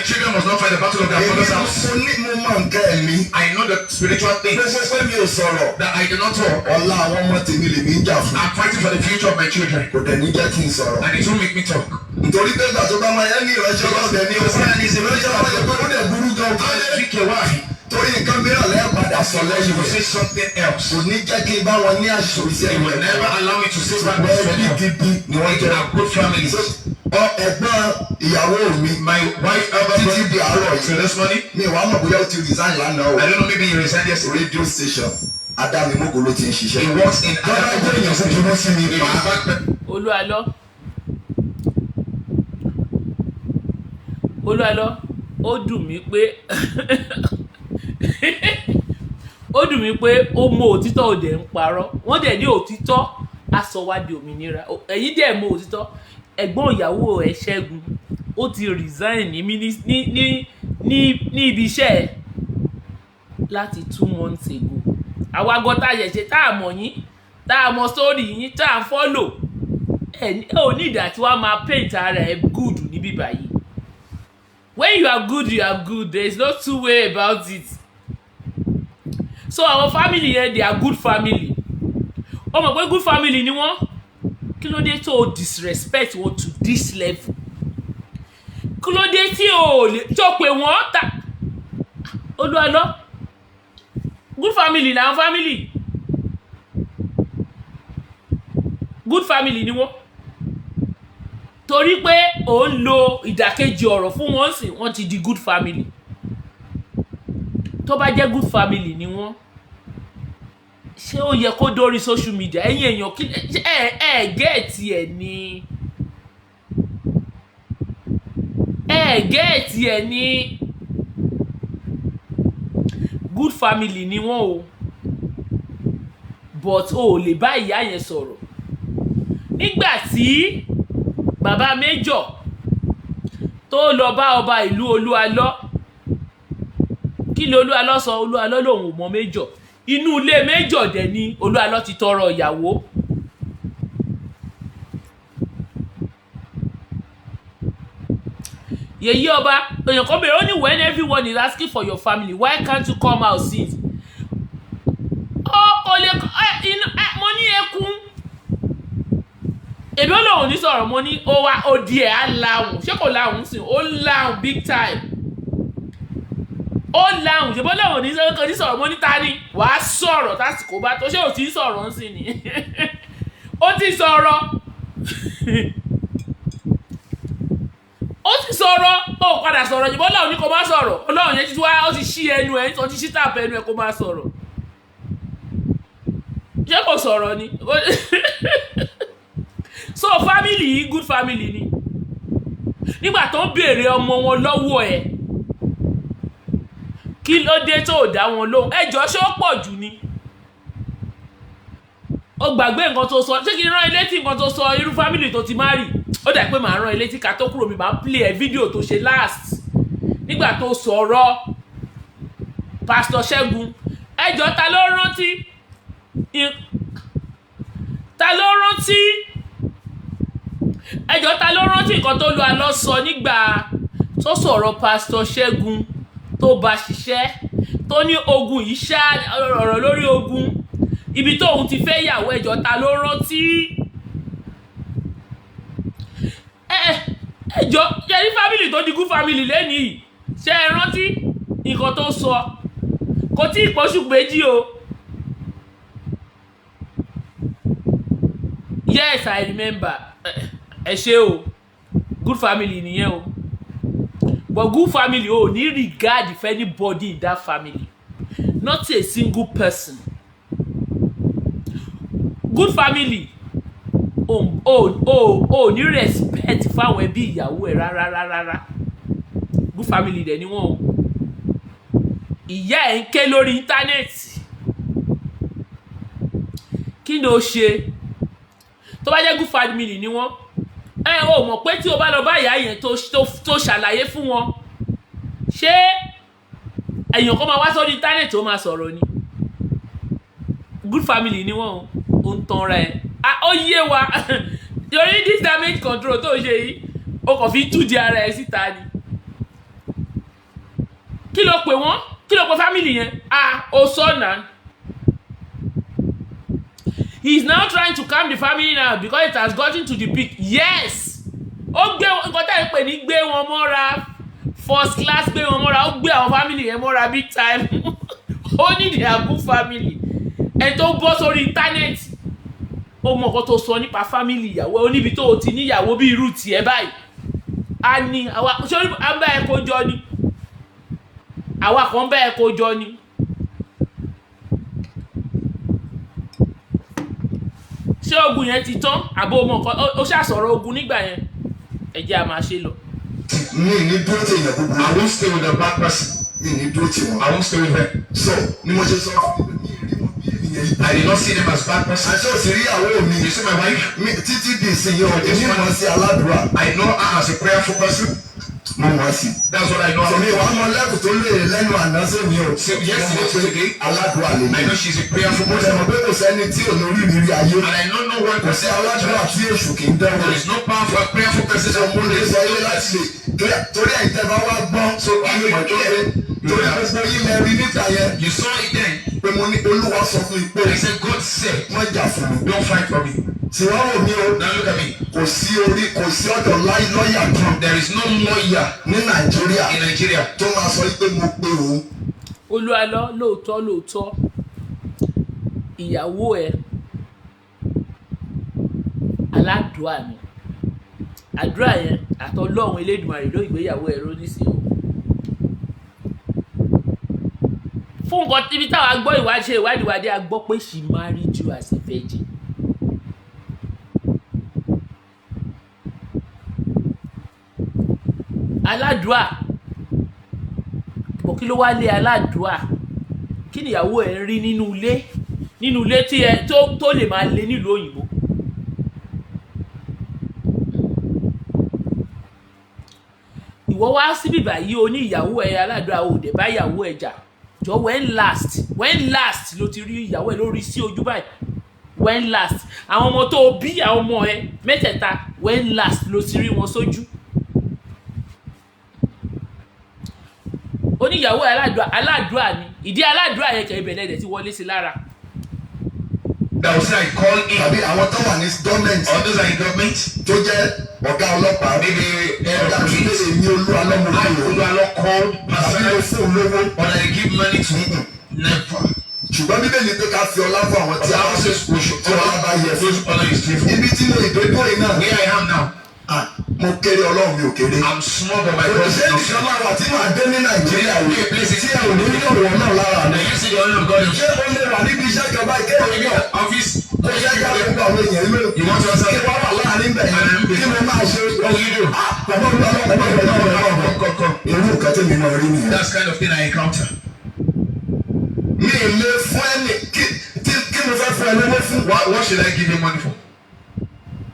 children must not fight the battle of their Èmi father's house. mo ní mo mọ nǹkan ẹ̀mí. I know the spiritual things Gbogbo pé mi ò sọ̀rọ̀, that I do not talk. ọ̀la àwọn ọmọ tèmi lèmi ń jà fún. I'm fighting for the future of my children. Kò dẹ̀ ní jẹ́ kí n sọ̀rọ̀. And it won't make me talk. Nítorí pé ìgbà tó bá máa yẹ ní ìránṣẹ́ ọlọ́dẹ ní ọ̀sán ìránṣẹ́ ọlọ́dẹ pé ó dẹ̀ burú gan. I speak a word. Torí nǹkan mìíràn lẹ́yìn padà sọ lẹ́yìn You will rẹ̀. say something else. Kò ní jẹ́ kí n bá wọn ní àṣìṣe He will never allow me to say back Ẹbí gidi ni wọ́n They jẹ́. are good families. Ọ ẹ̀gbọ́n ìyàwó mi My wife, elder títí di àárọ̀ till yìí, this morning, mi wàá mọ̀ bóyá ó ti resign lánàá o. I don't know, maybe he resigned yesterday. Radio station Adámimógo ló ti ń ṣiṣẹ́. He works in Tọ́lá jẹ́ èèyàn búburú sí mi He máa. is back. Olú Àlọ, Olú Àlọ, ó dùn mí pé ó mọ òtítọ́, ò dẹ̀ ń parọ́. Wọ́n dẹ̀ ní òtítọ́ á sọ wá di òmìnira. Ẹ̀yin dẹ̀ mọ òtítọ́. Ẹ̀gbọ́n ìyàwó ẹ̀ Ṣẹ́gun, ó ti resign ní ní ibi iṣẹ́ ẹ̀ láti 2 months ago. Àwa gan tá a ṣẹ̀ṣẹ̀ tá a mọ̀ yín, tá a mọ̀ sórí yín, tá a ń follow ẹ, ẹ ò ní ìdá tí wàá máa paint ara ẹ good níbí báyìí. When you are good, you are good. There is no two way about it. So àwọn family yẹn, they are good family. Ó mọ̀ pé good family ni wọ́n. Kí ló dé tó o disrespect wọn to this level? Kí ló dé tí o lè tó pé wọ́n ta? Olú Àlọ, good family làwọn family, good family ni wọ́n. Torí pé ò ń lo ìdàkejì ọ̀rọ̀ fún wọn sì, wọ́n ti di good family. Tó bá jẹ́ good family ni wọ́n, Ṣé ó yẹ kó dórí social media? Ẹ̀yin èèyàn, kí ẹ get ẹ̀ ni? Ẹ get ẹ̀ ni? Good family ni wọ́n o, but o ò lè bá ìyá yẹn sọ̀rọ̀. Nígbà tí bàbá Major tó lọ bá ọba ìlú Olúalọ́, kí ni Olúalọ́ sọ? Olúalọ́ lòun ò mọ Major. Inú ilé Major dẹ̀ ni Olúalọ́ ti tọrọ ìyàwó. Yèyé ọba, èèyàn kan bèrè, ó ní, "When everyone is asking for your family, why can't you come out since?" Ó kò lè ẹ inú ẹ. Mo ní ekun èmi, ó lòun ní sọ̀rọ̀. Mo ní ó wá ó di ẹ̀ á lahùn. Ṣé kò lahùn sí? Ó lahùn big time, ó lahùn. Ṣe bó lòun ní sọ̀rọ̀, kò ní sọ̀rọ̀? Mo ní ta ni wàá sọ̀rọ̀ tásìkò bá tó? Ṣé ò tí ń sọ̀rọ̀ ń sìn ni? Ó ti sọ̀rọ̀, ó ti sọ̀rọ̀, ó padà sọ̀rọ̀. Ṣùgbọ́n Ọlọ́run ní kó má sọ̀rọ̀. Ọlọ́run yẹn ti wá, ó ti ṣí ẹnu ẹ̀, ó ti ṣí tàpù ẹnu ẹ̀ kó má sọ̀rọ̀. Ṣé kò sọ̀rọ̀ ni? So family yìí, good family ni. Nígbà tó ń béèrè ọmọ wọn lọ́wọ́ ẹ̀, kí ló dé tó dá wọn lóhùn? Ẹ jọ, ṣé ó pọ̀ jù ni? Ó gbàgbé nǹkan tó sọ? Ṣé kí n rán ilé tí nǹkan tó sọ, irú family tó ti má rì? Ó dà pé màá rán ilé tí ká tó kúrò mi, màá play ẹ fídíò tó ṣe last nígbà tó sọ̀rọ̀ Pastor Ṣẹ́gun. Ẹ jọ, ta ló rántí? Ta ló rántí? Ẹ jọ, ta ló rántí nǹkan tó lu àlọ́ sọ nígbà tó sọ̀rọ̀ Pastor Ṣẹ́gun tó bá ṣiṣẹ́, tó ní ogun yìí ṣá, ọ̀rọ̀ lórí ogun ibi tóun ti fẹ́ yàwó? Ẹ jọ, ta ló rántí? Ẹ jọ, ṣe ní family tó di good family lẹ́nìí, ṣé ẹ rántí nǹkan tó sọ? Kò tí ì pọ́ṣù 2 o. Yes, I remember. Ẹ ṣé o. Good family nìyẹn o. But good family o ní regard for anybody in that family, not a single person. Good family o ní respect fáwọn ẹbí ìyàwó ẹ rárá rárá rárá. Good family dẹ̀ ni wọ́n o. Ìyá ẹ̀ ń ké lórí íńtánẹ́ẹ̀tì. Kí ni o ṣe? Tó bá jẹ́ good family ni wọ́n, ẹ ò mọ̀ pé tí o bá lọ bá ìyá yẹn tó ṣàlàyé fún wọn, ṣé èèyàn kan máa wá sórí íńtánẹ́ẹ̀tì ó máa sọ̀rọ̀ ni? Good family ni wọ́n o. Ó ń tanra ẹ̀. Ó yé wa. Torí this damage control tó ṣe yìí, o kàn fi tú di ara ẹ síta ni. Kí ló pè wọ́n? Kí ló pè family yẹn? Ah, ó sọ náà. He is now trying to calm the family now because it has gotten to the peak. Yes, ó gbé nǹkan tá à ń pè ní gbé wọn mọ́ra, first class gbé wọn mọ́ra. Ó gbé àwọn family yẹn mọ́ra big time. Ó ní they are good family. Ẹni tó bọ́ sórí íńtánẹ́ẹ̀tì, ó mọ nǹkan tó sọ nípa family ìyàwó ẹ. Ó níbi tó o ti níyàwó bí irú tiẹ̀ báyìí, a ní àwa ṣé à ń bá ẹ kó jọ ni, àwa kan bá ẹ kó jọ ni. Ṣé ogun yẹn ti tán àbó mọ nǹkan? Ó ṣàṣọ̀rọ̀ ogun nígbà yẹn. Ẹ jẹ́ a máa ṣe lọ. Mi ní dúró tí èèyàn búburú. I won't stay with a bad person. Mi ní dúró tí wọn. I won't stay with them. So ni mo ṣe sọ fún mi pé mi ì rí wọn bí ènìyàn yìí. I did not see them as bad persons. Àṣé òsì rí ìyàwó mi. You see my wife? Mi títí di ìsinyìí o, èmi mọ̀ sí aládùúrà. I know her as a prayerful person. Mo mọ̀ sí. That's what I know Sọmi her. wàá mọ lẹ́kùn tó lè lẹ́nu àná sí mi o. So, yes, Mo mọ̀ pé today, aládùúrà lè I mi. know she's a prayerful Mo dẹ̀ person. mọ̀ pé kò sẹ́ni tí ò lórí ìrírí ayé. And I know no one Kò sí aládùúrà tí èṣù kì í dánwò. There is no power for a prayerful person. So mo lè sọ ilé láti lè torí ẹ̀yin tẹ́ bá wá gbọ́. So, wàá mọ̀ tó pé torí gbogbo yín lẹ rí níta yẹn You saw it then. pé mo ní Olúwa sọ fún mi pé I said, God said, wọ́n jà fún mi. don't fight for me. Tí wọ́n wò mí o, Now look at me. kò sí orí, kò sí ọ̀dọ̀ lọ́ọ̀yà kan There is no lawyer ní Nàìjíríà in Nigeria tó máa sọ pé mo pe òun. Olúalọ, lóòótọ́ lóòótọ́, ìyàwó ẹ aládùúà ni. Àdúrà yẹn àtọlọ́run Elédùmarè ló ìgbéyàwó ẹ ló ní sí o. Fún Fún nǹkan ibi táwa gbọ́ ìwádìí, ṣe ìwádìí wádìí, a gbọ́ pé she married you as a virgin. Aládùá bọ̀, kí ló wá lé aládùá? Kí nìyàwó ẹ̀ ń rí nínú ilé tí ẹ tó lè máa lé nílùú òyìnbó? Ìwọ wá síbí báyìí, o ní ìyàwó ẹ aládùá, o dẹ̀ bá ìyàwó ẹ jà. Jọ, when last ló ti rí ìyàwó ẹ lórí sí ojú báyìí? When last? Àwọn ọmọ tó o bí, àwọn ọmọ ẹ mẹ́tẹ̀ẹ̀ta, when last ló ti rí wọn sójú? Oníyàwó aládùá, aládùá ni ìdí aládùá yẹn kẹ ibẹ̀ lẹ́dẹ̀ tí wọlé sí lára. That will say I call in. Tàbí àwọn tó wà ní gọ́ọ̀mẹ̀ntì, Or those are in government. tó jẹ́ ọ̀gá ọlọ́pàá, Maybe head ọ̀gá of police. àtúndé, èmi Olú Alọ́ mo I pè o, Olu Alo called tàbí mo personally. fún un lówó. Or that they give money to. Never. Ṣùgbọ́n Bíbélì pé ká fi ọlá fún àwọn But tí the a Bible says we should tí ọlá bá yẹ fún. those honor is due. Ibi tí mo ìdókòwò yìí náà, Where I am now, ah, mo kéré, Ọlọ́run mi ò kéré. I'm small, but my God is Ṣé not nìkan small. máa wà tí màá dé ní Nàìjíríà yìí tí ẹ ò ní rí ọ̀wọ́ náà lára mi? Now you see the honor of God in Ṣé o lè wà níbi iṣẹ́ kan báyìí kéèyàn náà office? kó ṣe ká gbogbo àwọn èèyàn ló You want to answer? kí wọ́n wà láàrin bẹ̀ yẹn, kí mo máa ṣe? What will you do? Ah, bàbá Olú Alọ́, bàbá Olú Alọ́, bàbá Olú Alọ́. Come, come, come. Irú nǹkan tí mi máa rí nìyẹn. That's kind of thing I encounter. Mi ì lè fún ẹnì kí mo fẹ́ fún ẹ lówó fún. What should I give you money for?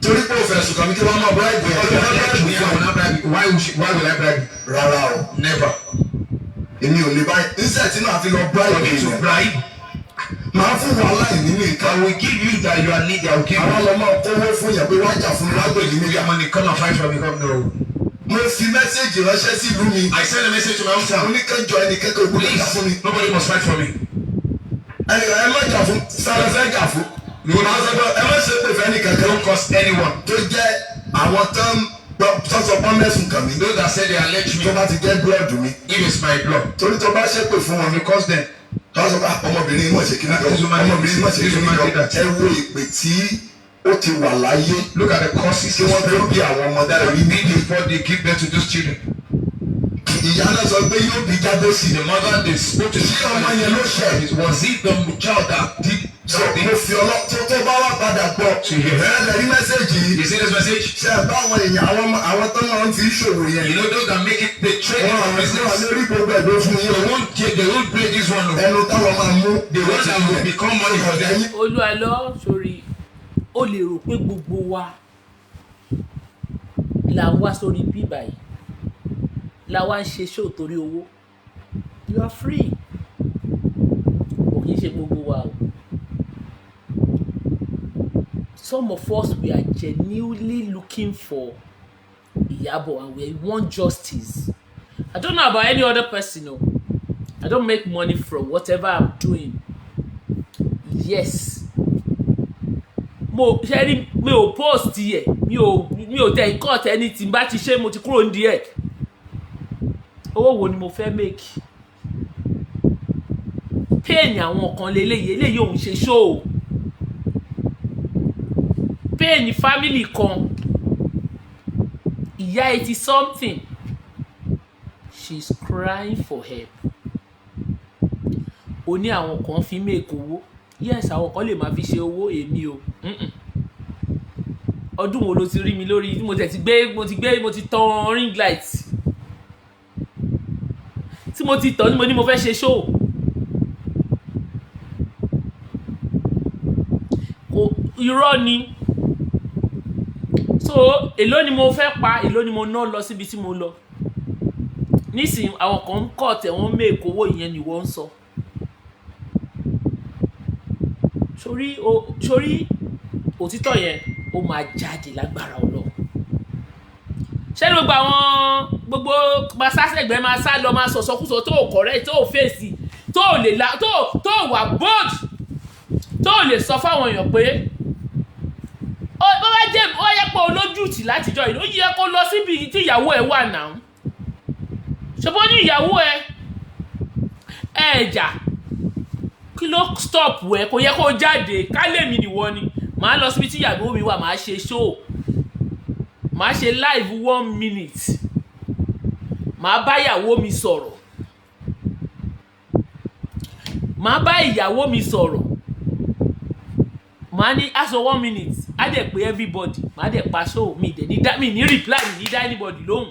Torí pé o fẹ̀sùn kàn mí, kí wọ́n máa bribe ẹ̀, kí wọ́n bribe Me, I fún will ẹ. not bribe you. Why will I bribe you? Rárá o. Never. Èmi ò lè báyìí níṣẹ́ tí màá fi lọ bribe For me to èèyàn. Bribe, Màá fún wàhálà ìní ní nǹkan. I will give you that you are needy. I will give Àwọn you. lọ máa kówó fún yẹn pé wájà fún mi, wá gbèlú mi. Give you money, come and fight for me. Come, no. Mo fi message ránṣẹ́ sí ìlú mi. I send a message to my Mo hometown. ní kẹjọ, ẹnì kẹ́kọ̀ọ́ ìgbóná jà fún mi. Please, nobody must fight for me. Ẹnì ẹ má jà fún sáré fẹ́ jà fún. Màá sọ pé ẹ má ṣe pé fẹ́ ní kankan. Don't curse anyone. Tó jẹ́ àwọn tó ń sọ́sọ́ pọ́n mẹ́sùn kàn mí. Those that say they allege Tó me, bá ti jẹ́ blood mi. if it's my blood, Torí tó bá ṣépè fún wọn, you curse them. tó bá sọ pé, "Ah, ọmọbìnrin mọ̀ ṣe kíní kan, ọmọbìnrin mọ̀ ṣe kíní kan," ẹ wo ìpè tí ó ti wà láyé Look at the curses tí wọ́n tó bí àwọn ọmọ that tó are rí. made before they give birth to those children. Ìyá náà sọ pé yóò bí Jábésì. The mother they spoke to. Ṣé ọmọ yẹn ló ṣẹ̀? Was it the child that did So something? mo fi ọlọ́ tó bá wà padà gbọ́. To hear. Ẹ lè rí message yìí. You see this message? Ṣe ẹ bá àwọn èèyàn, àwọn tó máa ń fi ṣòwò yẹn. You know those that make it, they trade Wọ́n it for àwọn tí wọ́n business. lórí gbogbo ẹ̀dọ́ fún yín They o. won't take, they won't play this one. No. Ẹnu táwọn máa mú. The one that will become money for them. Olú Alọ́, sórí o lè rò pé gbogbo wa là ń wá sórí bíbà yìí, la wá ń ṣe show torí owó. You are free. Kò kì í ṣe gbogbo wa o. Some of us, we are genuinely looking for Iyabo and we want justice. I don't know about any other person o. I don't make money from whatever I'm doing. Yes, mo ṣe rí, mi ò post yẹ, mi ò tẹ cut anything. Bá ti ṣe, mo ti kúrò nídìí ẹ̀. Owó wo ni mo fẹ́ make? Pain àwọn kan leléyìí. Eléyìí òun ṣe show pain family kan. Ìyá 80 something, she is crying for help. O ní àwọn kan fi make owó. Yes, àwọn kan lè máa fi ṣe owó. Èmi o, Ọdún wo ló ti rí mi lórí mo tẹ̀ ti gbé, mo ti gbé, mo ti tan ring light tí mo ti tàn ní mo ní mo fẹ́ ṣe show? Kò, irọ́ ni. So èló ni mo fẹ́ pa? Èló ni mo ná lọ síbi tí mo lọ? Nísìnyí, àwọn kan ń kọ̀ tẹ̀, wọ́n make owó. Ìyẹn ni wọ́n ń sọ. Sórí o, sórí òtítọ́ yẹn, ó máa jáde lágbára Ọlọ́run. Ṣé ní gbogbo àwọn gbogbo máa sá sẹ́gbẹ̀ẹ́, máa sá lọ, máa sọ̀sọ́kúsọ tó ò correct, tó ò fèsì, tó ò lè la, tó ò wà bold, tó ò lè sọ fáwọn èèyàn pé ó bó bá jẹ́ ó yẹ pé olójútì látijọ́ yìí, ó yẹ kó lọ síbi tí ìyàwó ẹ̀ wà náà. Ṣùgbọ́n ní ìyàwó ẹ̀ ẹ̀ jà, kí ló stop ẹ? Kò yẹ kó jáde. Ká lèmi nìwọ ni, màá lọ síbi tí ìyàwó mi wà, màá ṣe show, màá ṣe live one minute, màá bá ìyàwó mi sọ̀rọ̀. Màá bá ìyàwó mi sọ̀rọ̀, màá ní aṣọ one minute, á dẹ̀ pé everybody, màá dẹ̀ pa show mi, dẹ̀ ní dá mi ní reply, mi ní dá anybody lóhùn.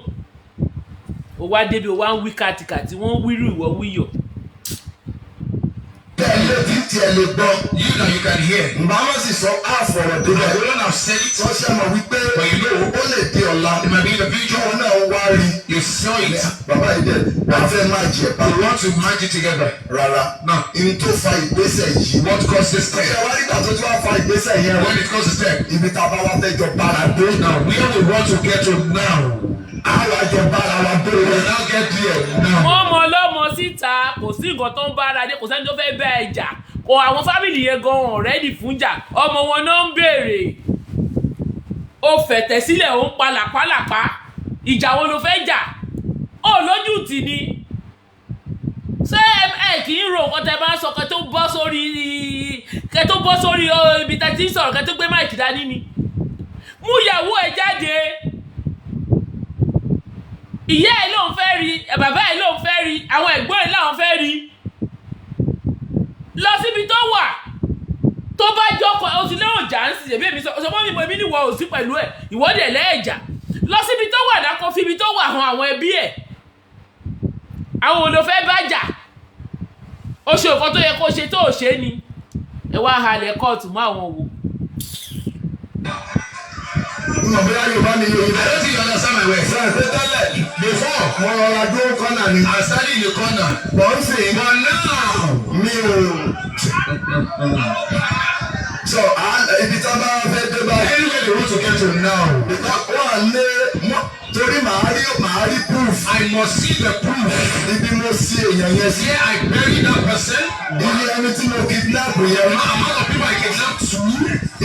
Ó wá débi, ó wá ń wí kàtìkàtì, wọ́n ń wírù, ìwọ wíyọ̀. Tẹ́ létí tiẹ̀ lè gbọ́. You that you can hear. Ǹbá wọn sì sọ àfọ̀rọ̀ débẹ̀. I wouldn't have said it. Wọ́n ṣe mọ̀ wípé But you know, ó lè dé ọ̀la. it might be in the future. Tóun náà wá rí. You saw it. Bàbá yìí dẹ̀ wàá fẹ́ máa jẹ bá. You want to merge it together. Rárá. No. Ihun tó fa ìgbésẹ̀ yìí. What caused this Ṣé step? wá nígbà tó tún wá fa ìgbésẹ̀ yẹn o? When it caused the step. Ibi tá a bá wá fẹ́ jọ bára dé. Now, where we want to get to now. Àwa jọ bára wa dé. We will now get there now. Wọ́n mọ ọlọ́mọ síta, kò sí nǹkan tó ń bára dé, kò sẹ́ni tó fẹ́ bá ẹ jà. Kò àwọn family yẹn gan already fún jà, ọmọ wọn náà ń béèrè. Ó fẹ̀tẹ̀ sílẹ̀, ó ń pa làpálàpá. Ìjà wo ló fẹ́ jà? Ó lójú tì ní. Ṣé ẹ kì í ro nǹkan tẹ bá ń sọ kẹ tó bọ́ sórí ibi tẹ ti ń sọ̀rọ̀, kẹ tó gbé mic dání ni? Mú ìyàwó ẹ jáde. Ìyá ẹ ló ń fẹ́ rí, bàbá ẹ ló ń fẹ́ rí, àwọn ẹ̀gbọ́n ẹ láwọn fẹ́ rí. Lọ síbi tó wà. Tó bá jọkọ o ti lérò jà ń sì, èmi èmi sọ sọ fún mi, èmi níwọ ò sí pẹ̀lú ẹ, ìwọ́dẹ̀ lẹ́ẹ̀jà. Lọ síbi tó wà, dákọ fi ibi tó wà hàn àwọn ẹbí ẹ. Àwọn ò ló fẹ́ bá jà? Ó ṣe nǹkan tó yẹ kó ṣe tó ò ṣe ni. Ẹ wá halẹ̀ kóòtù mọ́ àwọn wò. N ò bóyá Yorùbá mi yé. I don't think you understand my words. Sọ pé tẹ́lẹ̀ Before, mo rọra dúró corner ni. I started in the corner. Bọ̀ ń sìn But now, mi ò. So ibi tí wọ́n bá fẹ́ dé báyìí. Anywhere they want to get to now, Wọ́n á lé torí màá rí proof. I must see the proof. Ibi mo sí èèyàn yẹn sí. Here I bury that person. Ibi ẹni tí mo kidnap yẹn. The amount of people I kidnapped too.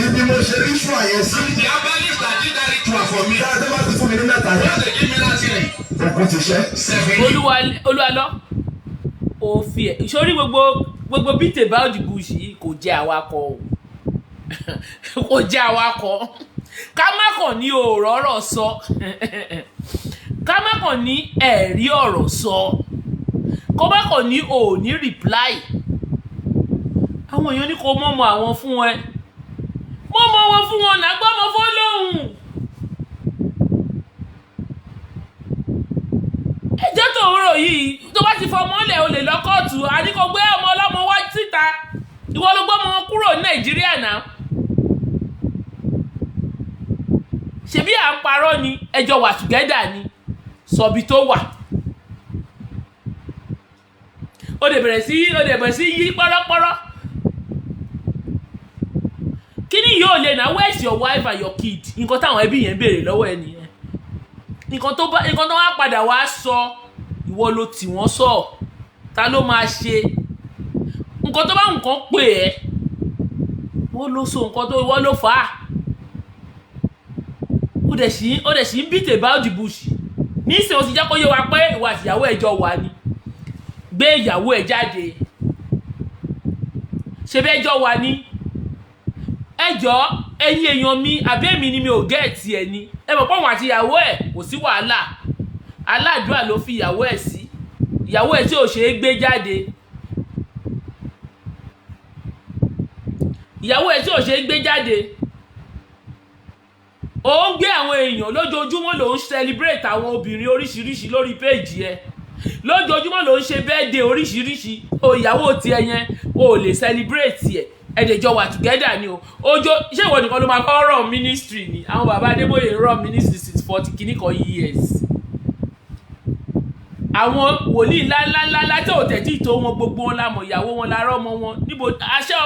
Ibi mo ṣe ritual yẹn sí. The herbalist that did that ritual for me. Bí a tó bá ti fún mi ní mẹ́ta yẹn. Once they give me that thing, Òkú ti ṣẹ́. seven. Olúwa, olúwa lọ òfin ẹ sórí gbogbo beat about the bush yìí, kò jẹ́ awakọ̀ o, kò jẹ́ awakọ̀. Ká má kàn ní òòrọ̀ ọ̀rọ̀ sọ, ká má kàn ní ẹ̀rí ọ̀rọ̀ sọ, kó má kàn ní òní reply. Àwọn èèyàn ní kó mọ́mọ́ àwọn fún ẹ, mọ́mọ́ wọn fún wọn náà, gbọ́mọ fún lóhùn. Ẹjọ́ tó ń rò yìí, tó bá ti fọmọ lẹ̀, o lè lọ kóòtù. Àní kò gbé ọmọ ọlọ́mọ wá síta, ìwọ ló gbọ́mọ wọn kúrò ní Nàìjíríà náà. Ṣebí à ń parọ́ ni? Ẹjọ́ wà together ni, sọ̀bi tó wà. Ó lè bẹ̀rẹ̀ sí yí pọ́rọ́pọ́rọ́. Kí ni yóò lè náà? Where is your wife and your kid? Nǹkan táwọn ẹbí yẹn béèrè lọ́wọ́ ẹ nìyẹn. Nǹkan tó wá padà wá sọ, ìwọ ló tì wọ́n sọ. Ta ló máa ṣe nǹkan tó bá nǹkan pè ẹ́? Wọ́n ló so nǹkan tó, ìwọ ló fà á. Ó dẹ̀ sì ń beat about the bush nísìnyí. Ó ti jẹ́ kó yé wa pé ìwọ àti ìyàwó ẹ̀ jọ wà ní. Gbé ìyàwó ẹ̀ jáde. Ṣe bẹ́ẹ̀ jọ wà ní? Ẹjọ́, ẹ̀yin èèyàn mi, àbí èmi ni mi ò get ẹ̀ ni? Ẹ mọ̀ pé òun àti ìyàwó ẹ̀ kò sí wàhálà. Aládùúrà ló fi ìyàwó ẹ̀ sí, ìyàwó ẹ̀ tí ò ṣe é gbé jáde, ìyàwó ẹ̀ tí ò ṣe é gbé jáde. Ó ń gbé àwọn èèyàn lójoojúmọ́, ló ń celebrate àwọn obìnrin oríṣiríṣi lórí péèjì ẹ lójoojúmọ́, ló ń ṣe birthday oríṣiríṣi. O ìyàwó tiẹ̀ yẹn, o ò lè celebrate ẹ̀. Ẹ̀dẹ̀jọ wà together ni o. Ojo, ṣé ìwọ nìkan ló máa kọ́ run ministry ni? Àwọn bàbá Adébóyè run ministry since 40 kìíní kan years. Àwọn wòlíì ńláńláńlá tí ò tẹ̀tí tó wọn, gbogbo wọn la mọ̀, ìyàwó wọn la rọ́mọ wọn. Níbo aṣẹ́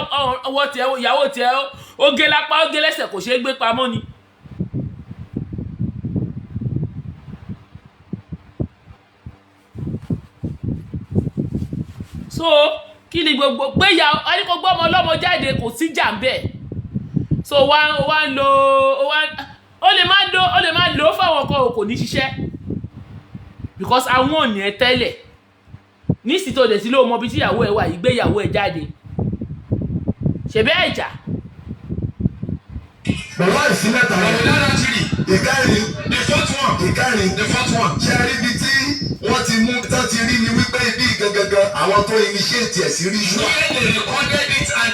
ọwọ́ tiẹ̀? Ìyàwó tiẹ̀, ó gé lápá, ó gé lẹ́sẹ̀, kò ṣeé gbé pamọ́ ni. So kí ni gbogbo pé ya ẹni kò gbọ́ ọmọ ọlọ́mọ jáde? Kò sí jà ń bẹ̀. So wá wá ń lo wá, ó lè má lo fáwọn kan, kò ní ṣiṣẹ́ because àwọn ò ní ẹ tẹ́lẹ̀. Nísìsiyìí tó dẹ̀ sí ló mọ bí tíyàwó ẹ wà yìí, gbé ìyàwó ẹ jáde. Ṣe bẹ́ẹ̀ jà. Pẹ̀lú àìsí mẹ́ta But yẹn. without that three, Ìkẹrin. The fourth one, Ìkẹrin. The fourth one. Ṣé rí ibi tí wọ́n ti mú tán ti rí ni wípé ibi gangan àwọn tó initiate ẹ̀ sí ritual. Where they recorded it and